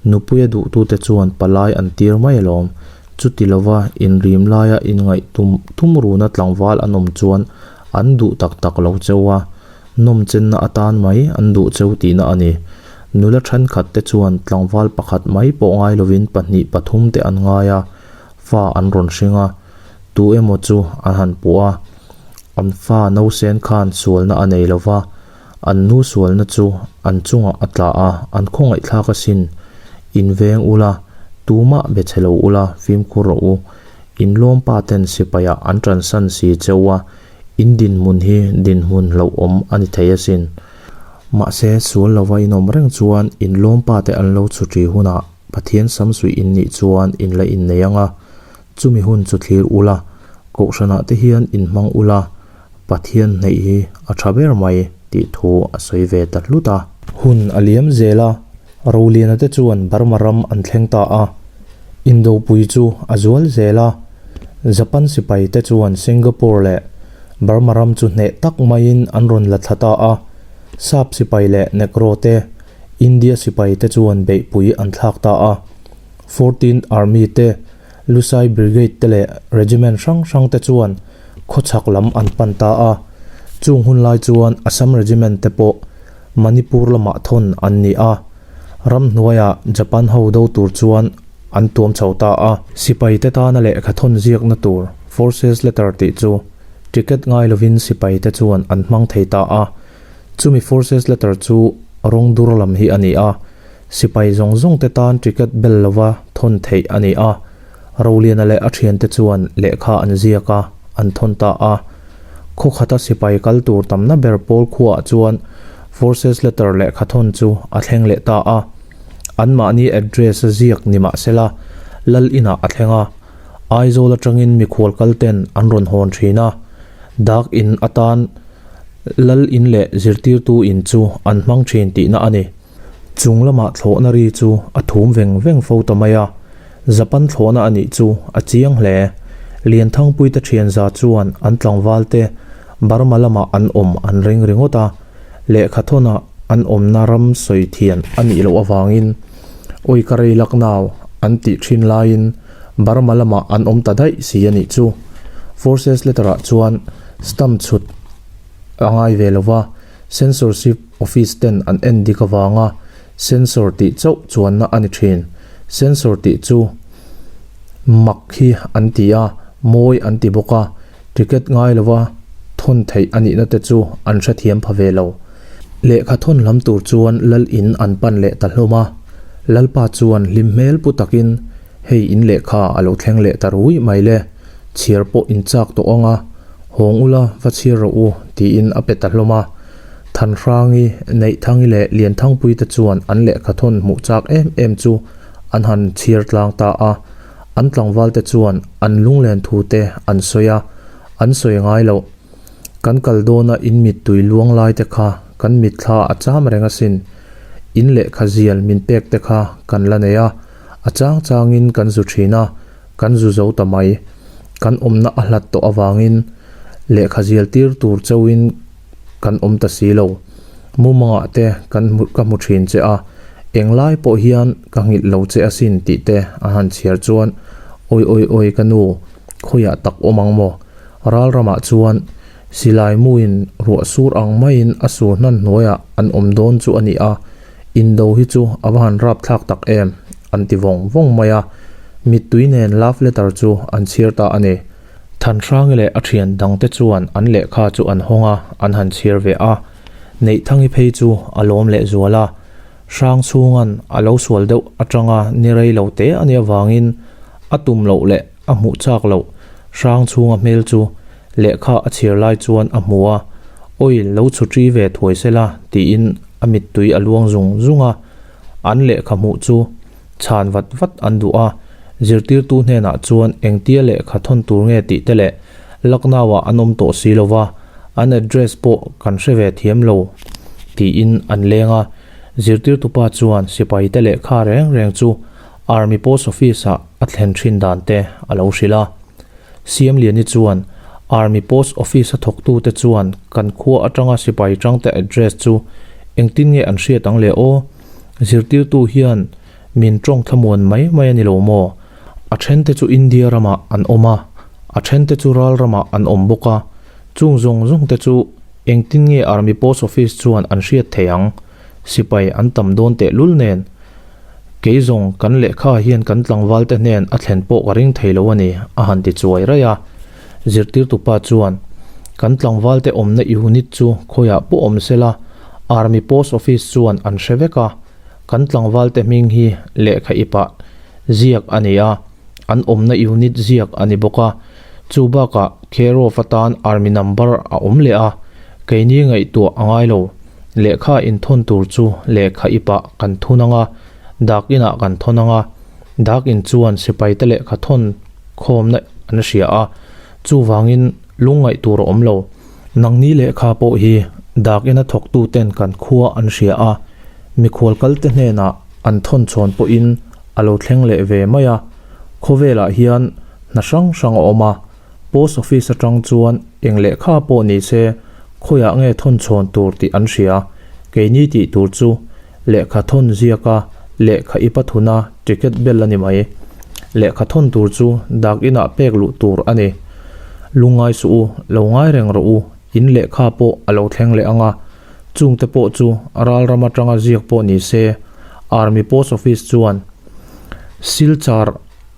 Nupuia duhtute chuan palai an tir mai alawm. Chuti lova inrim laia inngaih tum tum runa tlangval an awm chuan an duh tak tak lo cheu a. Nawmchenna atan mai an duh cheu tihna a ni. Nula thenkhat te chuan tlangval pakhat mai pawh ngai lovin pahnih pathum te an ngai a, fa an rawn hring a, tu emaw chu an han puh a. An fa nausen khan sualna a nei lova, an nu sualna chu an chungah a tla a, an khawngaihthlak asin. Inveng ula, tumah be chhe lo ula, fimkhur rawh u. Inlawmpa ten sipaiah an tansan si cheu a, In dinhmun hi dinhmun hlauhawm a ni thei asin. Mahse, sual lova in awm reng chuan in lawmpa te an lo chhutri hunah Pathian samsuih in nih chuan in la innei ang a, chumi hun chu thlir ula, Kohhranah te hian in hmang ula, Pathian hneih hi a tha ber mai tih thu a sawi ve ta hlut a. Hun a liam zel a, Roliana te chuan Burma ram an thleng ta a, Indopui chu a zual zel a, Japan sipai te chuan Singapore leh Burma ram chu hneh tak maiin an rawn la thla ta a, Sap sipai leh Negro te, India sipai te chuan beihpui an thlak ta a. Fourteenth Army te, Lusai Brigade te leh Regiment hrang hrang te chuan khawchhak lam an pan ta a. Chung hun lai chuan Assam Regiment te pawh Manipur lamah thawn an ni a. Ramhnuaiah Japan ho do tur chuan an tuam chho ta a. Sipai te tana lehkha thawn ziakna tur Forces Letter tih chu ticket ngai lovin sipai te chuan an hmang thei ta a. Chumi Forces Letter chu rawng dur lam hi a ni a. Sipai zawng zawng te tan ticket bel lova thawn theih a ni a. Roliana leh a thiante chuan lehkha an ziak a, an thawn ta a. Khaw khata sipai kal tur tamna ber pawl khuaah chuan Forces Letter lehkha thawn chu a thleng leh ta a. Anmahni address a ziak ni mah sela, Lal inah a thleng a. Aizawl atangin mikhual kal ten an rawn hawn thin a. Dak in atan Lal in leh zirtirtu in chu an hmang thin tihna a ni. Chung lamah thlawhna ri chu a thum veng veng fo ta mai a. Japan thlawhna a nih chu a chiang hle. Lianthangpuite thianza chuan an tlangval te Burma lamah an awm an ring ringawt a. Lehkha thawnah an awmna ram sawi thian a nih loh avangin Awi ka rei lak nau an tih thin laiin Burma lamah an awm ta daih si a nih chu. Forces letter ah chuan stamp chhut a ngai ve lova, censorship office ten an en dik avanga censor tih chauh chuanna a ni thin. Censor tih chu mak hi an ti a, mawi an ti bawk a. Ticket ngai lova thawn theih a nihna te chu an hrethiam pha ve lo. Lehkha thawn lam tur chuan Lal in an pan leh ta hlawm a. Lalpa chuan hlim hmel pu takin, Hei in lehkha a lo thleng leh ta ruih mai le, chhiar pawh in chak tawh ang a, hawng ula va chhiar rawh u, tiin a pe ta hlawm a. Thanhrangi, Neihthangi leh Lianthangpui te chuan an lehkha thawn hmuh chak em em chu an han chhiar tlang ta a. An tlangval te chuan an lunglen thu te an sawi a, an sawi ngai loh. Kan kal dawna in mittui luang lai te kha kan mitthla a cham reng asin. In lehkha zial min pek te kha kan la nei a, a chang changin kan zu thin a, kan zu zo ta mai. Kan awmna a hlat tawh avangin lehkha zial tir tur chauhin kan awm ta si lo. Mumangah te kan hmu ka hmu thin che a, englai pawh hian ka nghilh lo che asin tih te a han chhiar chuan awi awi awi ka nu khawiah tak awm ang maw? Ral ramah chuan silai muin ruah sur ang maiin a sur hnan hnuaiah an awm dawn chu a ni a, indo hi chu a va han rap thlak tak em an ti vawng vawng mai a, mittui nen love letter chu an chhiar ta a ni. Thanhrangi leh a thian dangte chuan an lehkha chu an hawng a, an han chhiar ve a. Neihthangi phei chu a lawm leh zual a. Hrangchhunga'n a lo sual deuh atanga ni rei lo te a nih avangin a tum loh leh a hmuh chak loh Hrangchhunga hmel chu lehkha a chhiar lai chuan a hmu a, Oil lo chhutri ve thuai sela tiin a mittui a luang zung zung a. An lehkha hmuh chu chhan vat vat an duh a, zirtirtu hnenah chuan engtia lehkha thawn tur nge tih te leh Lucknow-ah an awm tawh si lo va, an address pawh kan hre ve thiam lo tiin an leng a. Zirtirtupa chuan sipaite lehkha reng reng chu Army Post Office-ah a thlen thin dan te a lo hrilh a. Siamliani chuan Army Post Office-a thawktute chuan kan khua atanga sipai tangte address chu engtin nge an hriat ang le aw? Zirtirtu hian min tawng thlamuan mai mai a ni lo maw? A thente chu India ramah an awm a, a thente chu ral ramah an awm bawk a. Chung zawng zawng te chu engtin nge Army Post Office chuan an hriat thei ang? Sipai an tam dawn tehlul nen. Kei zawng kan lehkha hian kan tlangval te hnen a thlen pawh ka ring thei lo a ni, a han ti chuai raih a. Zirtirtupa chuan, Kan tlangval te awmna unit chu khawiah pawh awm sela, Army Post Office chuan an hre vek a, kan tlangval te hming hi lehkha ipah ziak a ni a, an awmna unit ziak a ni bawk a. Chu bakah care of atan Army number a awm leh a, keini ngaihtuah a ngai lo. Lehkha inthawn tur chu lehkha ipah kan thun ang a, dak inah kan thawn ang a. Dak in chuan sipaite lehkha thawn khawmna an hria a, chuvangin lungngaih tur a awm lo. Nangni lehkha pawh hi dak ina thawktuten kan khua an hria a, mikhual kalte hnenah an thawn chhawn pawhin a lo thleng leh ve mai a. Khawvelah hian hna hrang hrang a awm a, Post office atang chuan eng lehkha pawh ni se khawiah nge thawn chhawn tur tih an hria. Keini tih tur chu lehkha thawn ziaka lehkha i pathuna ticket bel a ni mai. Lehkha thawn tur chu dak inah pek luh tur a ni. Lungngai suh u, lo ngai reng rawh u, in lehkha pawh a lo thleng leh ang a. Chungte pawh chu ral ram atanga ziak pawh ni se Army Post Office chuan Silchar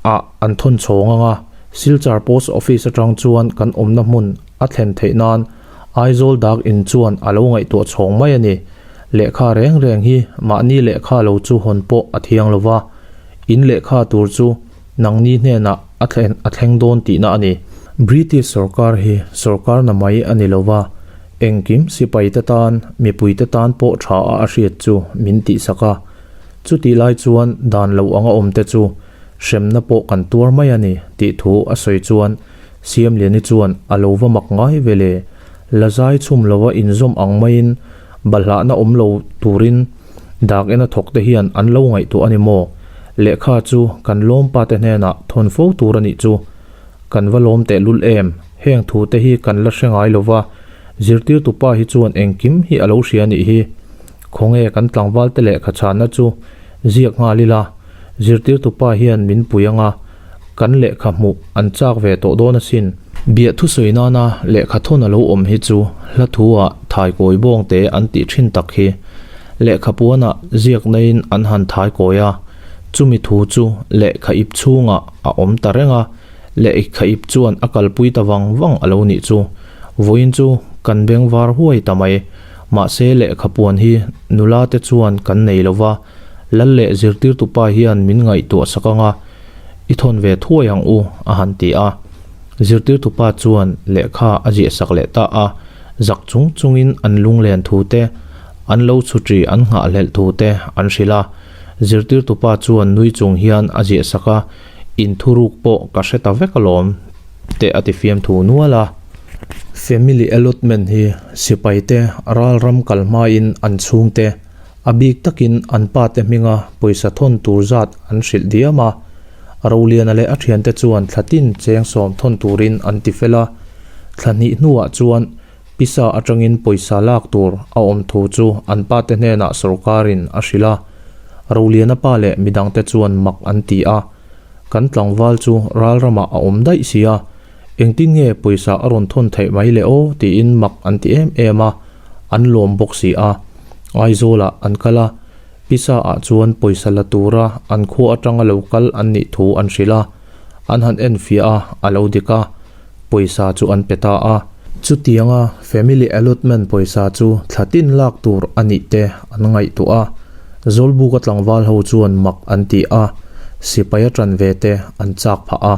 ah an thawn chhawng ang a, Silchar Post Office atang chuan kan awmna hmun a thlen theih nan Aizawl Dak In chuan a lo ngaihtuah chhawng mai a ni. Lehkha reng reng hi mahni lehkha lo chu hawn pawh a thiang lo va, in lehkha tur chu nangni hnenah a thlen a thleng dawn tihna a ni. British sorkar hi sorkar na mai a ni lo va, engkim sipaite tan, mipuite tan pawh tha a a hriat chu min tihsak a. Chutih lai chuan dan lo anga awmte chu hremna pawh kan tuar mai a ni tih thu a sawi chuan Siamliani chuan a lo va mak ngai ve le. La zai chhum lova inzawm ang maiin balhlahna awm lo turin dak ena thawkte hian an lo ngaihtuah a ni maw? Lehkha chu kan lawmpa te hnenah thawn fo tur a nih chu. Kan va lawm tehlul em? Heng thute hi kan la hre ngai lova, zirtirtupa hi chuan engkim hi a lo hria a nih hi. Khawnge kan tlangvalte lehkha chhanna chu ziak nghal ila, zirtirtupa hian min pui anga kan lehkha hmuh an chak ve tawh dawn asin. Biah thusawi nana lehkha thawn a lo awm hi chu hla thu-ah thaikawi bawngte an tih thin tak hi. Lehkha puanah ziak naiin an han thaikawi a, chumi thu chu lehkha ip chhungah a awm ta reng a, Lehkha ip chuan a kalpui ta vang vang a lo nih chu. Vawiin chu kan beng var huai ta mai. Mahse lehkha puan hi nula te chuan kan nei lo va, lal leh zirtirtupa hian min ngaihtuah sak ang a, i thawn ve thuai ang u, a han ti a. Zirtirtupa chuan lehkha a ziah sak leh ta a, zak chung chungin an lunglen thu te, an lo chhutri an nghahhlelh thu te an hrilh a. Zirtirtupa chuan nui chung hian a ziah sak a, Inthuruk pawh ka hre ta vek alawm te a ti fiamthu nual a. Family allotment hi sipaite ralram kal hmain an chhungte, a bik takin an pate hminga pawisa thawn tur zat an hrilh diam a. Roliana leh a thiante chuan thla tin cheng sawm thawn turin an ti fel a. Thla hnih hnuah chuan pisa atangin pawisa lak tur a awm thu chu an pate hnenah sawrkarin a hrilh a. Roliana pa leh midangte chuan mak an ti a. Kan tlangval chu ralramah a awm daih si a, engtin nge pawisa a rawn thawn theih mai le aw tiin mak an ti em em a, an lawm bawk si a. Aizawlah an kal a, pisa ah chuan pawisa la tura an khua atanga lo kal an nih thu an hrilh a, an han enfiah a, a lo dik a, pawisa chu an pe ta a. Chutianga family allotment pawisa chu thla tin lak tur a nih te an ngaihtuah a, Zawlbuka tlangval ho chuan mak an ti a, sipai a tan ve te an chak phah a.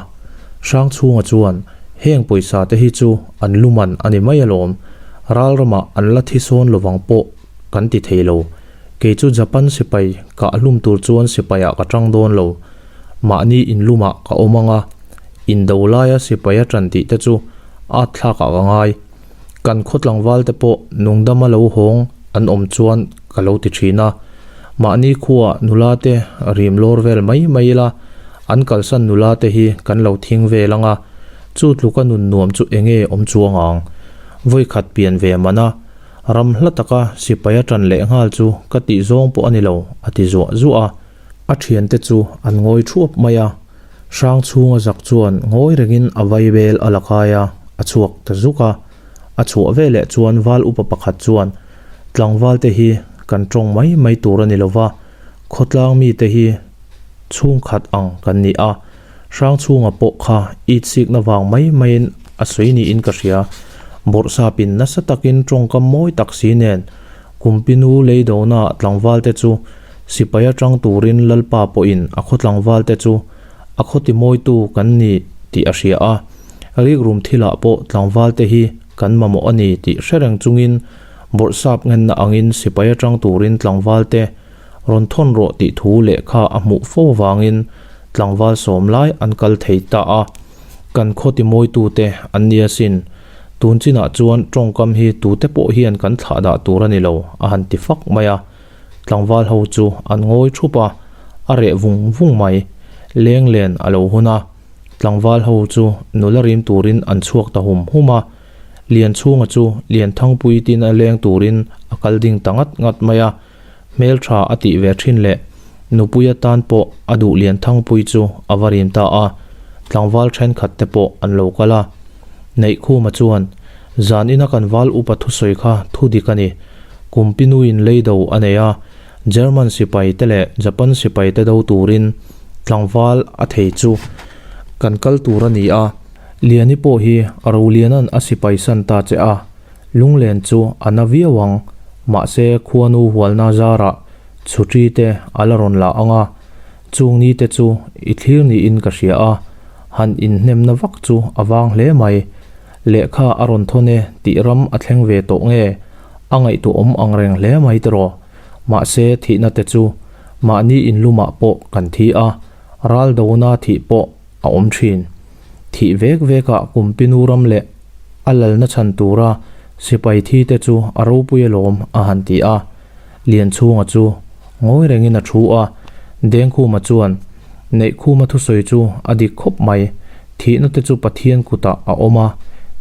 Hrangchhunga chuan, Heng pawisa te hi chu an luman a ni mai alawm, ral ramah an la thi sawn lovang pawh kan ti thei lo. Kei chu Japan sipai kah hlum tur chuan sipaiah ka tang dawn lo. Mahni inlumah ka awm ang a, indo laia sipai a tan tih te chu at thlakah ka ngai. Kan khaw tlangval te pawh nungdama lo hawng an awm chuan ka lo ti thin a. Mahni khuaah nula te rim lawr vel mai mai ila, an kalsan nula te hi kan lo thing vel ang a, chu tluka nun nuam chu enge awm chuang ang? Vawikhat pian ve man a, ram hla taka sipai a tan leh nghal chu ka tih zawng pawh a ni lo, a ti zuah zuah a. A thiante chu an ngawi thuap mai a. Hrang chhunga zak chuan ngawi rengin a vaibel a la kai a, a chhuak ta zuk a. A chhuah veleh chuan val upa pakhat chuan, Tlangval te hi kan tawng mai mai tur a ni lo va, khawtlang mite hi chhungkhat ang kan ni a. Hrang chhunga pawh kha itsikna vang mai maiin a sawi niin ka hria. Bawrhsapin nasa takin tawngkam mawi tak si nen Kumpinu leidona tlangval te chu Sipai atang turin Lalpa pawhin a khaw tlangvalte chu a khaw timawitu kan ni tih a hria a, rikrum thilah pawh tlangvalte hi kan mamawh a ni tih hre reng chungin bawrhsap ngenna angin sipai atang turin tlangvalte rawn thawn rawh tih thu lehkha a hmuh fo avangin tlangval sawm lai an kal thei ta a, kan khaw timawitute an ni asin. Tun chinah chuan tawngkam hi tute pawh hian kan thlah dah tur a ni lo, a han ti fak mai a. Tlangval ho chu an ngawi thup a, a reh vung vung mai. Leng len a lo hun a, tlangval ho chu nula rim turin an chhuak ta hum hum a. Lianchhunga chu Lianthangpui tin a leng turin a kal ding ta ngat ngat mai a, hmeltha a tih ve thin leh nupui atan pawh a duh Lianthangpui chu a va rim ta a, tlangval thenkhat te pawh an lo kal a. Neihkhuma chuan, Zan ina kan val upa thusawi kha thu dik a ni. Kumpinuin leido a nei a, German sipai te leh Japan sipai te do turin tlangval a thei chu kan kal tur a ni a, Liani pawh hi Roliana'n a sipai san ta che a, lunglen chu a na viau ang, mahse khuanu hualna zarah chhutri te a la rawn la ang a, chung ni te chu i thlir niin ka hria a, han inhnemna vak chu a vang hle mai. Lehkha a rawn thawn e tih ram a thleng ve tawh nge? A ngaihtuahawm ang reng hle mai tiraw? Mahse thihna te chu mahni inlumah pawh kan thi a, ral dona thih pawh a awm thin. Thih vek vekah Kumpinu ram leh a lalna chhan tura sipai thi te chu a ropui alawm a han ti a. Lianchhunga chu ngawi rengin a thu a, Dengkhuma chuan Neihkhuma thusawi chu a dik khawp mai. Thihna te chu Pathian kutah a awm a,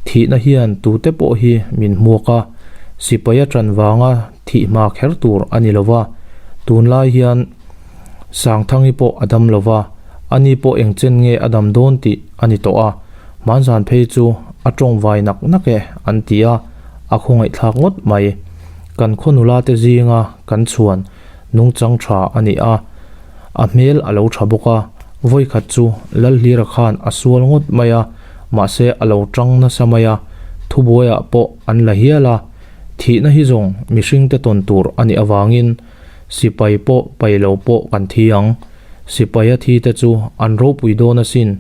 thihna hian tute pawh hi min hmuak a, sipai a ṭan vanga thih hma kher tur a ni lo va, tunlai hian Sangthangi pawh a dam lo va, ani pawh eng chen nge a dam dawn tih a ni tawh a, hmanzan phei chu a ṭawng vai nak nak e an ti a, a khawngaihthlak ngawt mai. Kan khaw nula te zinga kan chhuan nungchang ṭha a ni a, a hmel a lo ṭha bawk a, vawikhat chu Lalhlira khan a sual ngawt mai a, mahse a lo ṭang nasa mai a, thubuaiah pawh an la hial a, thihna hi zawng mihringte tawn tur a nih avangin sipai pawh pai lo pawh kan thi ang, sipaia thi te chu an ropui dawn asin,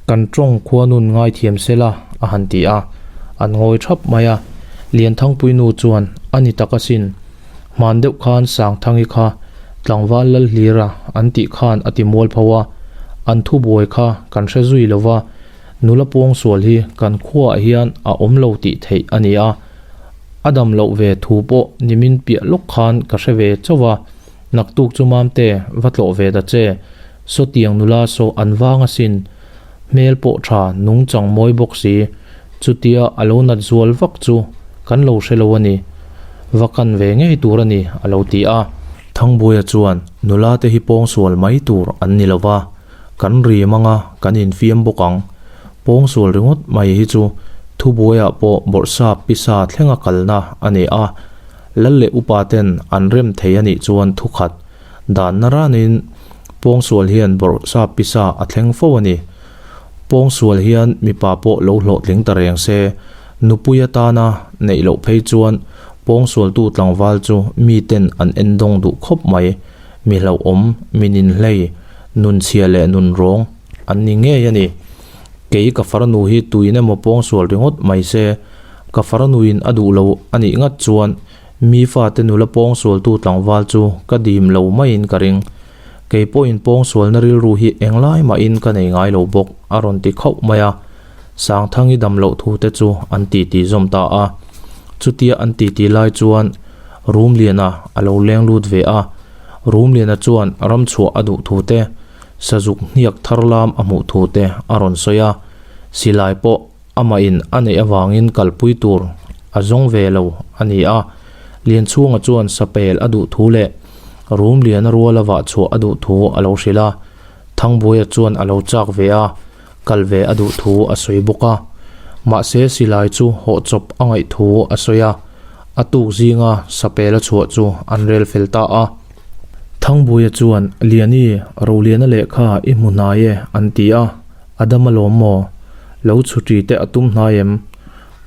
kan ṭawng khuanun ngaithiam sela a han ti a, an ngawi ṭhap mai a, Lianthangpuinu chuan a ni tak asin. Hman deuh khan Sangthangi kha tlangval Lalhlira an tih khan a ti mual pho a, an thubuai kha kan hre zui lo va, nula pawngsual hi kan khuaah hian a awm lo tih theih a ni a, a dam loh ve thu pawh nimin piah lawk khan ka hre ve chauh va, naktuk chu Mamte va tlawh ve ta che, sawtiang nula saw an vang asin, hmel pawh tha nungchang mawi bawk si, chutia a lo nat zual vak chu kan lo hre lo a ni, va kan ve ngei tur a ni a lo ti a. Thangbuaia chuan nula te hi pawngsual mai tur an ni lo va, kan rim anga kan infiam bawk ang, pawngsual ringawt mai hi chu thubuaiah pawh bawrhsap pisa thlenga kalna a ni a, lal leh upa ten an rem thei a nih chuan thukhat Dan naranin pawngsual hian bawrhsap pisa a thleng fo a ni. Pawngsual hian mipa pawh lo hlawhtling ta reng se, nupui atana neih loh phei chuan pawngsualtu tlangval chu miten an endawng duh khawp mai. Mi hlauhawm, mi ninhlei, nunchhia leh nunrawng an ni ngei a ni. Kei ka farnu hi tuin emaw pawngsual ringawt mai se, ka farnuin a duh lo a nih ngat chuan mi fate nula pawngsualtu tlangval chu ka dim lo maiin ka ring. Kei pawhin pawngsualna rilru hi englai mahin ka nei ngai lo bawk, a rawn ti khauh mai a. Sangthangi dam loh thu te chu an titi zawm ta a. Chutia an titi lai chuan Rumliana a lo leng lut ve a. Rumliana chuan ramchhuah a duh thu te, Sazuk hniak thar lam a hmuh thu te a rawn sawi a, silai pawh amah in a neih avangin kalpui tur a zawng ve lo a ni a. Lianchhunga chuan sapel a duh thu leh Rumliana ruala vah chhuah a duh thu a lo hrilh a, Thangbuaia chuan a lo chak ve a, kal ve a duh thu a sawi bawk a. Mahse silai chu hawh chawp a ngaih thu a sawi a, a tuk zinga sapel a chhuah chu an rel fel ta a. Thangbuaia chuan, Liani, Roliana lehkha i hmu hnai e, an ti a. A dam alawm maw? Lo chhuṭi te a tum hnai em?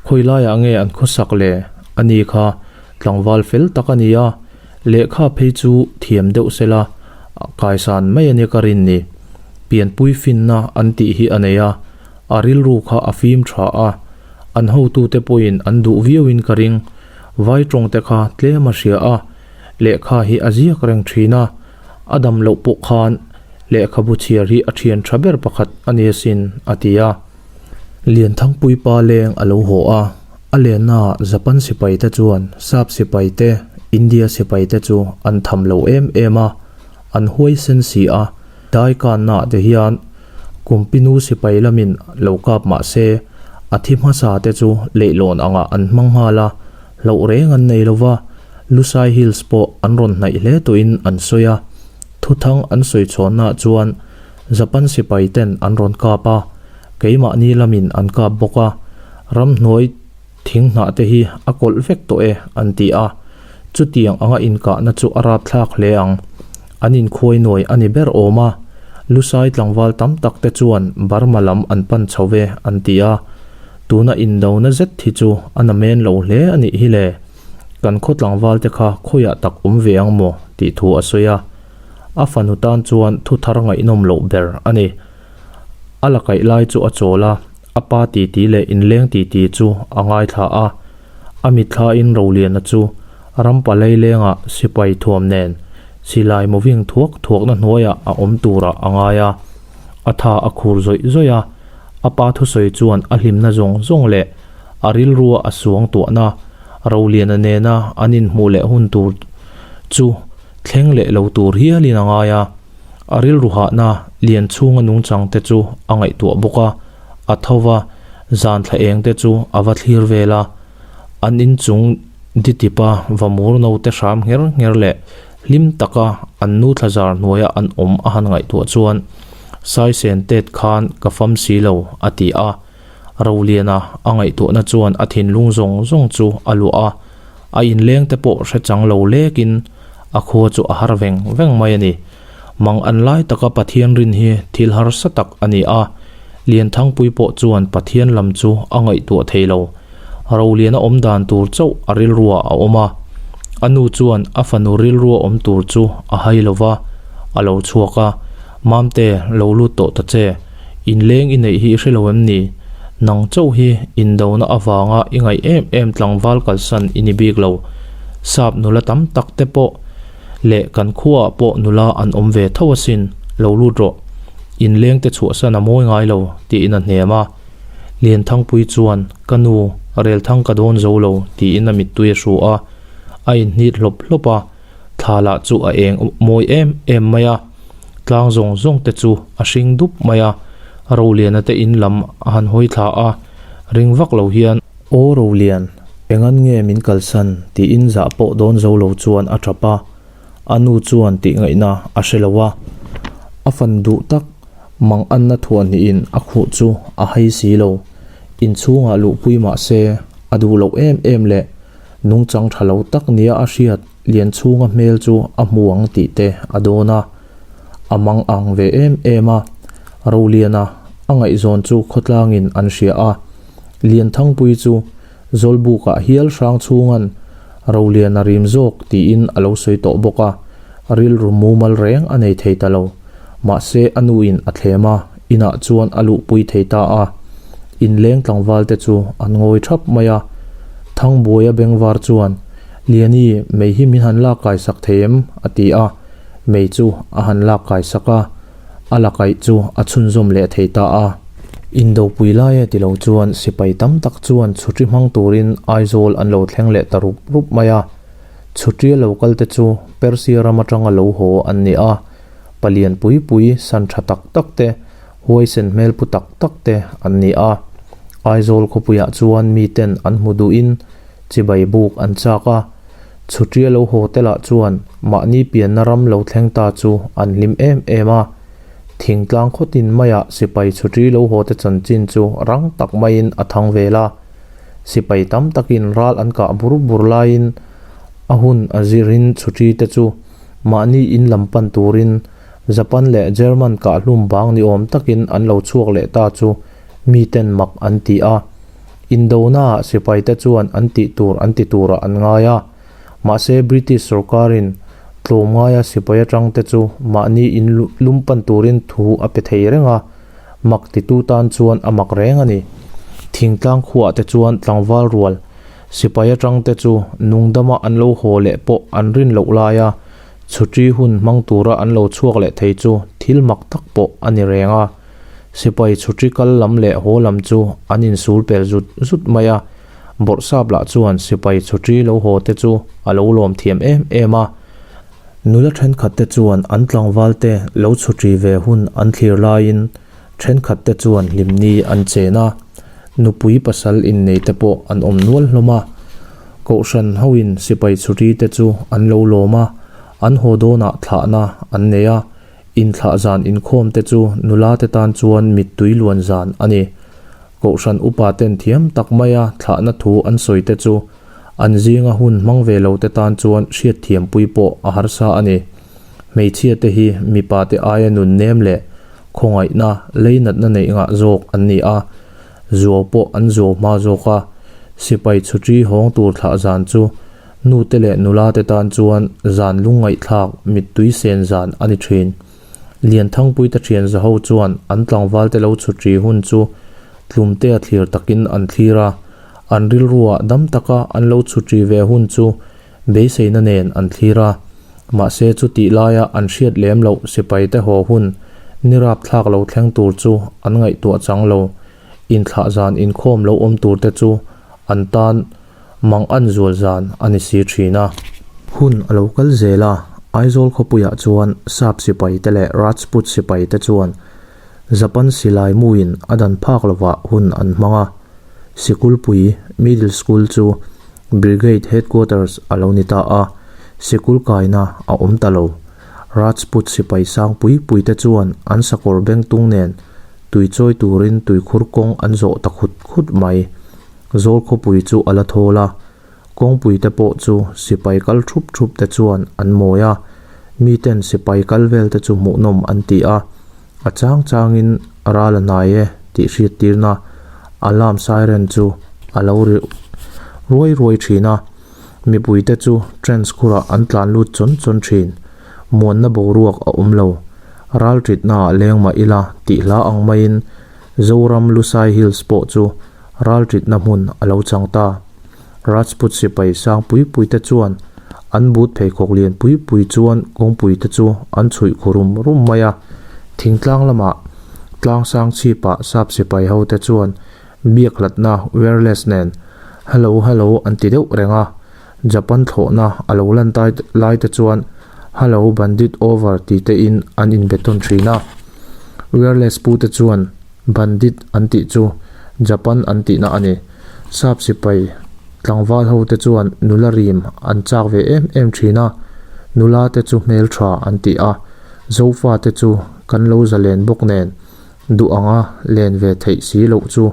Khawi laiah nge an khawsak le? A ni kha, tlangval fel tak a ni a, lehkha phei chu thiam deuh sela, kaisan mai a nia ka rin ni. Pianpui finna an tih hi a nei a, a rilru kha a fim tha a, an hotute pawhin an duh viauin ka ring. Vai tawngte kha tlem a hria a. Lehkha hi a ziak reng thin a, a dam loh pawh khan lehkhabu chhiar hi a thian tha ber pakhat a ni asin, a ti a. Lianthangpui pa leng a lo haw a, a lenna Japan sipai te chuan Sap sipai te, India sipai te chu an tham lo em em a, an huaisen si a, dai kanna ah te hian Kumpinu sipai lamin lo kap mah se, a thi hmasa te chu leihlawn angah an hmang nghal a, Hlauh reng an nei lova, Lusai Hills pawh an rawn hnaih hle tawhin an sawi a. Thuthang an sawi chhawnnaah chuan Japan sipai ten an rawn kap a, keimahni lamin an kap bawk a, ramhnuai thing hnah te hi a kawlh vek tawh e an ti a. Chutiang anga inkahna chu a rapthlak hle ang. An inkhuai nuai a ni ber awm a, Lusai tlangval tam tak te chuan Burma lam an pan chho ve an ti a. Tuna indona zet hi chu a na men lo hle a nih hi le. Kan khaw tlangval te kha khawiah tak awm ve ang maw tih thu a sawi a. A fanu tan chuan thu thar ngaihnawm loh ber a ni. A la kaih lai chu a chawl a, a pa titi leh inleng titi chu a ngaithla a. A mitthlain Roliana chu rampa leilengah sipai thuam nen silai mawving thuak thuakna hnuaiah a awm turah a ngai a. A tha a khur zawih zawih a. A pa thusawi chuan a hlimna zawng zawng leh a rilrua a suang tuahna Roliana nena an inhmuh leh hun tur chu thleng leh lo tur hialin a ngai a. A rilru hahna lian chhunga nungchang te chu a ngaihtuah bawk a, a tho va, zan thla eng te chu a va thlir vel a. An inchung ditipa va mur note hram ngher ngher leh hlim taka an nu thlazar hnuaia an awm a han ngaihtuah chuan Saisen tet khan ka fam si lo, a ti a. Roliana a ngaihtuahna chuan a thinlung zawng zawng chu a luah a, a inleng te pawh hre chang lo lekin a khua chu a har veng veng mai a ni. Mang an lai taka Pathian rin hi thil harsa tak a ni a, Lianthangpui pawh chuan Pathian lam chu a ngaihtuah thei lo. Roliana awm dan tur chauh a rilruah a awm a, a nu chuan a fanu rilrua awm tur chu a hai lo va, a lo chhuak a, Mamte, lo lut tawh ta che, inleng i neih hi i hre lo em ni? Nang chauh hi indona avanga i ngaih em em tlangval kalsan i ni bik lo. Sap nula tam tak te pawh leh kan khuaah pawh nula an awm ve tho asin, lo lut rawh. Inleng te chhuahsan a mawi ngai lo, tiin a hnem a. Lianthangpui chuan, Ka nu, relthang ka dawn zo lo, tiin a mittui a hru a. A inhnit hlawp hlawp a, thla lah chu a eng mawi em em mai a. Tlang zawng zawng te chu a hring dup mai a. Roliana te in lam a han hawi thla a, ring vak lo hian, Aw Rolian, engan nge min kalsan? tiin zah pawh dawn zo lo chuan a tap a. A nu chuan tih ngaihna a hre lo a, a fan duh tak mang anna thuahhnihin a khuh chu a hai si lo. Inchhungah luhpui mah se a duh loh em em leh nungchang tha lo tak nia a hriat Lianchhunga hmel chu a hmu ang tih te a dawn a. A mang ang ve em em a, Roliana a ngaihzawn chu khawtlangin an hria a. Lianthangpui chu Zawlbukah hial hrang chhungan Rolian a rim zawk tiin a lo sawi tawh bawk a, rilru mumal reng a nei thei ta lo. Mahse a nuin a thlem a, inah chuan a luhpui thei ta a. Inleng tlangvalte chu an ngawi thap mai a. Thangbuaia bengvar chuan, Liani, mei hi min han lak kaisak thei em? a ti a. Mei chu a han lak kaisak a. A la kaih chu a chhunzawm leh thei ta a. Indopui laia ti lo chuan sipai tam tak chuan chhutri hmang turin Aizawl an lo thleng leh ta rup rup mai a. Chhutria lo kal te chu Persia ram atanga lo haw an ni a. Palian pui pui, san tha tak tak te, huaisen hmel pu tak tak te an ni a. Aizawl khawpuiah chuan miten an hmu duhin chibai buk an chak a. Chhutria lo haw te lah chuan mahni pianna ram lo thleng ta chu an hlim em em a. Thingtlang khawtin maiah sipai chhutri lo haw te chanchin chu rang tak maiin a thang vel a. Sipai tam takin ral an kah bur bur laiin a hun a zirin chhutri te chu mahni in lam pan turin Japan leh German kahhlum bang ni awm takin an lo chhuak leh ta chu miten mak an ti a. Indonaah sipaite chuan an tih tur an ti turah an ngai a. Mahse British sorkarin tlawmngaia sipai atangte chu mahni in lum pan turin thu a pe thei reng a, mak titu tan chuan a mak reng a ni. Thingtlang khuah te chuan tlangval rual sipai atangte chu nungdama an lo haw leh pawh an rin loh laia chhutri hun hmang tura an lo chhuak leh thei chu thil mak tak pawh a ni reng a. Sipai chhutri kal lam leh haw lam chu an insul pel zut zut mai a, Bawrhsap lah chuan sipai chhutri lo haw te chu a lo lawm thiam em em a. Nula thenkhat te chuan an tlangval te lo chhutri ve hun an thlir laiin thenkhat te chuan hlimni an chen a, nupui pasal innei te pawh an awm nual hlawm a. Kohhran hoin sipai chhutri te chu an lo lawm a, an haw dawnah thlahna an nei a, Inthlah zan inkhawm te chu nula te tan chuan mittui luan zan a ni. Kohhran upa ten thiam tak maia thlahna thu an sawi te chu an zinga hun hmang ve lo te tan chuan hriatthiampui pawh a harsa a ni. Hmeichhia te hi mipa te aia nun nem leh khawngaihna, leinatna neih ngah zawk an ni a, zuau pawh an zuau hma zawk a. Sipai chhutri hawng tur thlah zan chu Nute leh nulate tan chuan zan lungngaihthlak mittui sen zan a ni thin. Lianthangpuite thian zaho chuan an tlangvalte lo chhutri hun chu tlumtea thlir takin an thlir a, an rilruah dam taka an lo chhutri ve hun chu beiseina nen an thlir a. Mahse chutih laia an hriat lem loh sipaite haw hun ni rapthlak lo thleng tur chu an ngaihtuah chang lo. Inthlah zan inkhawm lo awm turte chu an tan Mang an zual zan a ni si thin a. Hun a lo kal zel a, Aizawl khawpuiah chuan Sap sipai te leh Rajput sipai te chuan Japan silai muin a dan phak lovah hun an hmang a. Sikulpui, Middle School, chu Brigade Headquarters a lo ni ta a, sikul kaina a awm ta lo. Rajput sipai sang pui pui te chuan an sakawr bengtung nen tui chawi turin tuikhur kawng an zawh ta khut khut mai. Zawl khawpui chu a la thawl a, kawngpui te pawh chu sipai kal thup thup te chuan an mawi a, miten sipai kal vel te chu hmuhnawm an ti a, a chang changin ral a hnai e tih hriattirna alarm siren chu a lo ri ruai ruai thin a, mipui te chu trench khurah an tlan lut chawn chawn thin, muanna boruak a awm lo, ral titnaah leng mah ila tih hla ang maiin Zoram Lusai Hills pawh chu ralṭitna hmun a lo chang ta. Rajput sipai sang pui pui te chuan an but pheikhawk lian pui pui chuan kawngpui te chu an chhuih khu rum rum mai a. Thingtlang lamah tlang sang chhipah sap sipai ho te chuan biak hlatna wireless nen hello hello an ti deuh reng a. Japan thlawhna a lo lan tai lai te chuan hello bandit over ti te in an inbe tawn thin a. Wireless pu te chuan Bandit an tih chu Japan an tihna a ni. Sap sipai tlangval ho te chuan nula rim an chak ve em em thin a, nula te chu hmeltha an ti a, Zofa te chu kan lo za len bawk nen duh anga len ve theih si loh chu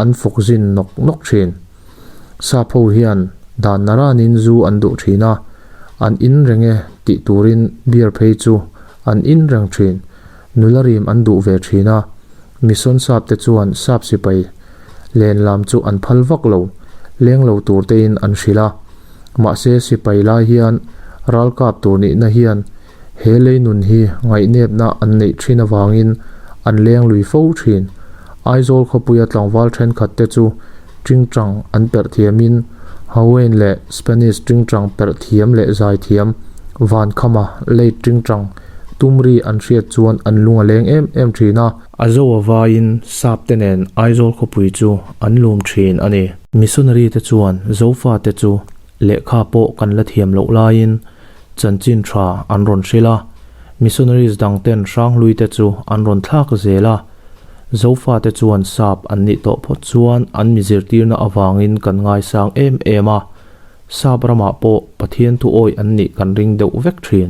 an fawk zin nawk nawk thin. Sap ho hian dan naranin zu an duh thin a, an in reng e tih turin beer phei chu an in reng thin. Nula rim an duh ve thin a, Mission sap te chuan sap sipai len lam chu an phal vak lo, leng lo tur tein an hrilh a. Mahse sipai lai hian ralkap tur nihna hian he lei nun hi ngaihnepna an neih thin avangin an leng lui fo thin. Aizawl khawpuia tlangval thenkhat te chu tingtang an perh thiamin Hawaiian leh Spanish tingtang perh thiam leh zai thiam Vankhama late tingtang tum ri an hriat chuan an lung a leng em em thin a. A zo a vaiin sap te nen Aizawl khawpui chu an lum thin a ni. Missionary te chuan Zofa te chu lehkha pawh kan la thiam loh laiin chanchin tha an rawn hrilh a, missionaries dang ten Hranghlui te chu an rawn thlak zel a. Zofa te chuan sap an nih tawh phawt chuan an mi zirtirna avangin kan ngaisang em em a, sap ramah pawh Pathian thu awih an nih kan ring deuh vek thin.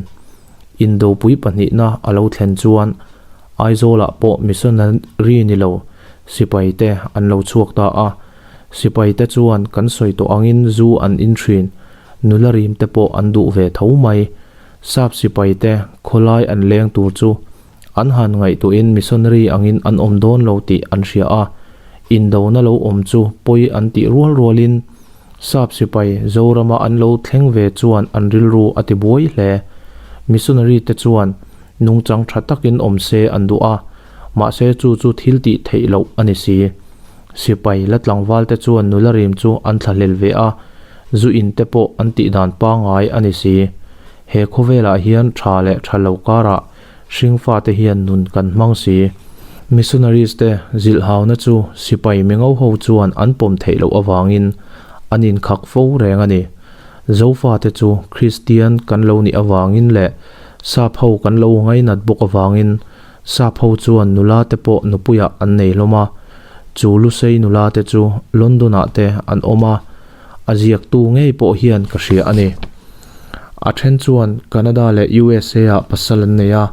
Indopui pahnihna a lo thlen chuan Aizawlah pawh missionary ni lo sipai te an lo chhuak ta a, sipai te chuan kan sawi tawh angin zu an in thin, nula rim te pawh an duh ve tho mai. Sap sipai te khawlai an leng tur chu an han ngaihtuahin missionary angin an awm dawn lo tih an hria a, indona lo awm chu pawi an tih rual rualin Sap sipai Zorama an lo thleng ve chuan an rilru a ti buai hle. Missionary te chuan nungchang tha takin awm se an duh a, mahse chu chu thil tih theih loh a ni si. Sipai la tlangval te chuan nula rim chu an thlahlel ve a, zu in te pawh an tih dan pangngai a ni si. He khawvelah hian tha leh tha lo karah hringfa te hian nun kan hmang si. Missionaries te zilhhauna chu sipai mingo ho chuan an pawm theih loh avangin an inkhak fo reng a ni. Zofa te chu Kristian kan lo nih avangin leh sap ho kan lo ngainat bawk avangin sap ho chuan nula te pawh nupuiah an nei hlawm a. Chu Lusei nula te chu London ah te an awm a, a ziaktu ngei pawh hian ka hria a ni. A then chuan Canada leh USA ah pasal an nei a,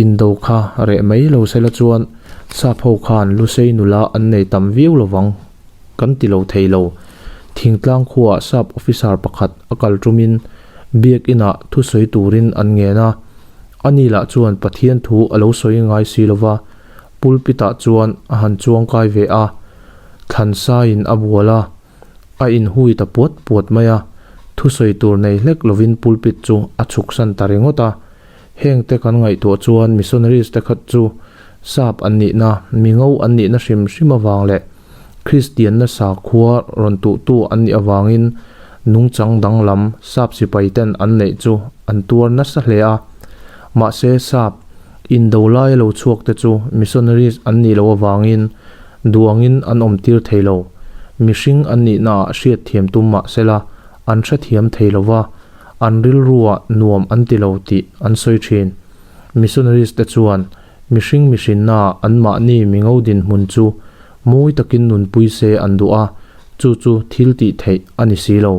indo kha reh mai lo sela chuan sap ho khan Lusei nula an nei tam viau lovang kan ti lo thei lo. Thingtlang khuaah sap officer pakhat a kal tumin biak inah thusawi turin an ngen a, ani lah chuan Pathian thu a lo sawi ngai si lova, pulpit ah chuan a han chuangkai ve a, thlansa in a bual a, a inhui ta puat puat mai a, thusawi tur nei hlek lovin pulpit chu a chhuksan ta ringawt a. Heng te kan ngaihtuah chuan missionaries te khat chu sap an nihna, mingo an nihna hrim hrim avang leh Kristianna sakhua rawn tuhtu an nih avangin nungchang danglam sap sipai ten an neih chu an tuar nasa hle a. Mahse sap indo laia lo chhuak te chu missionaries an nih loh avangin duangin an awm tir thei lo. Mihring an nihnaah hriatthiam tum mah sela an hrethiam thei lo va, an rilruah nuam an ti lo tih an sawi thin. Missionaries te chuan mihring mihrinnaah anmahni mingo dinhmun chu mawi takin nunpui se an duh a, chu chu thil tih theih a ni si lo.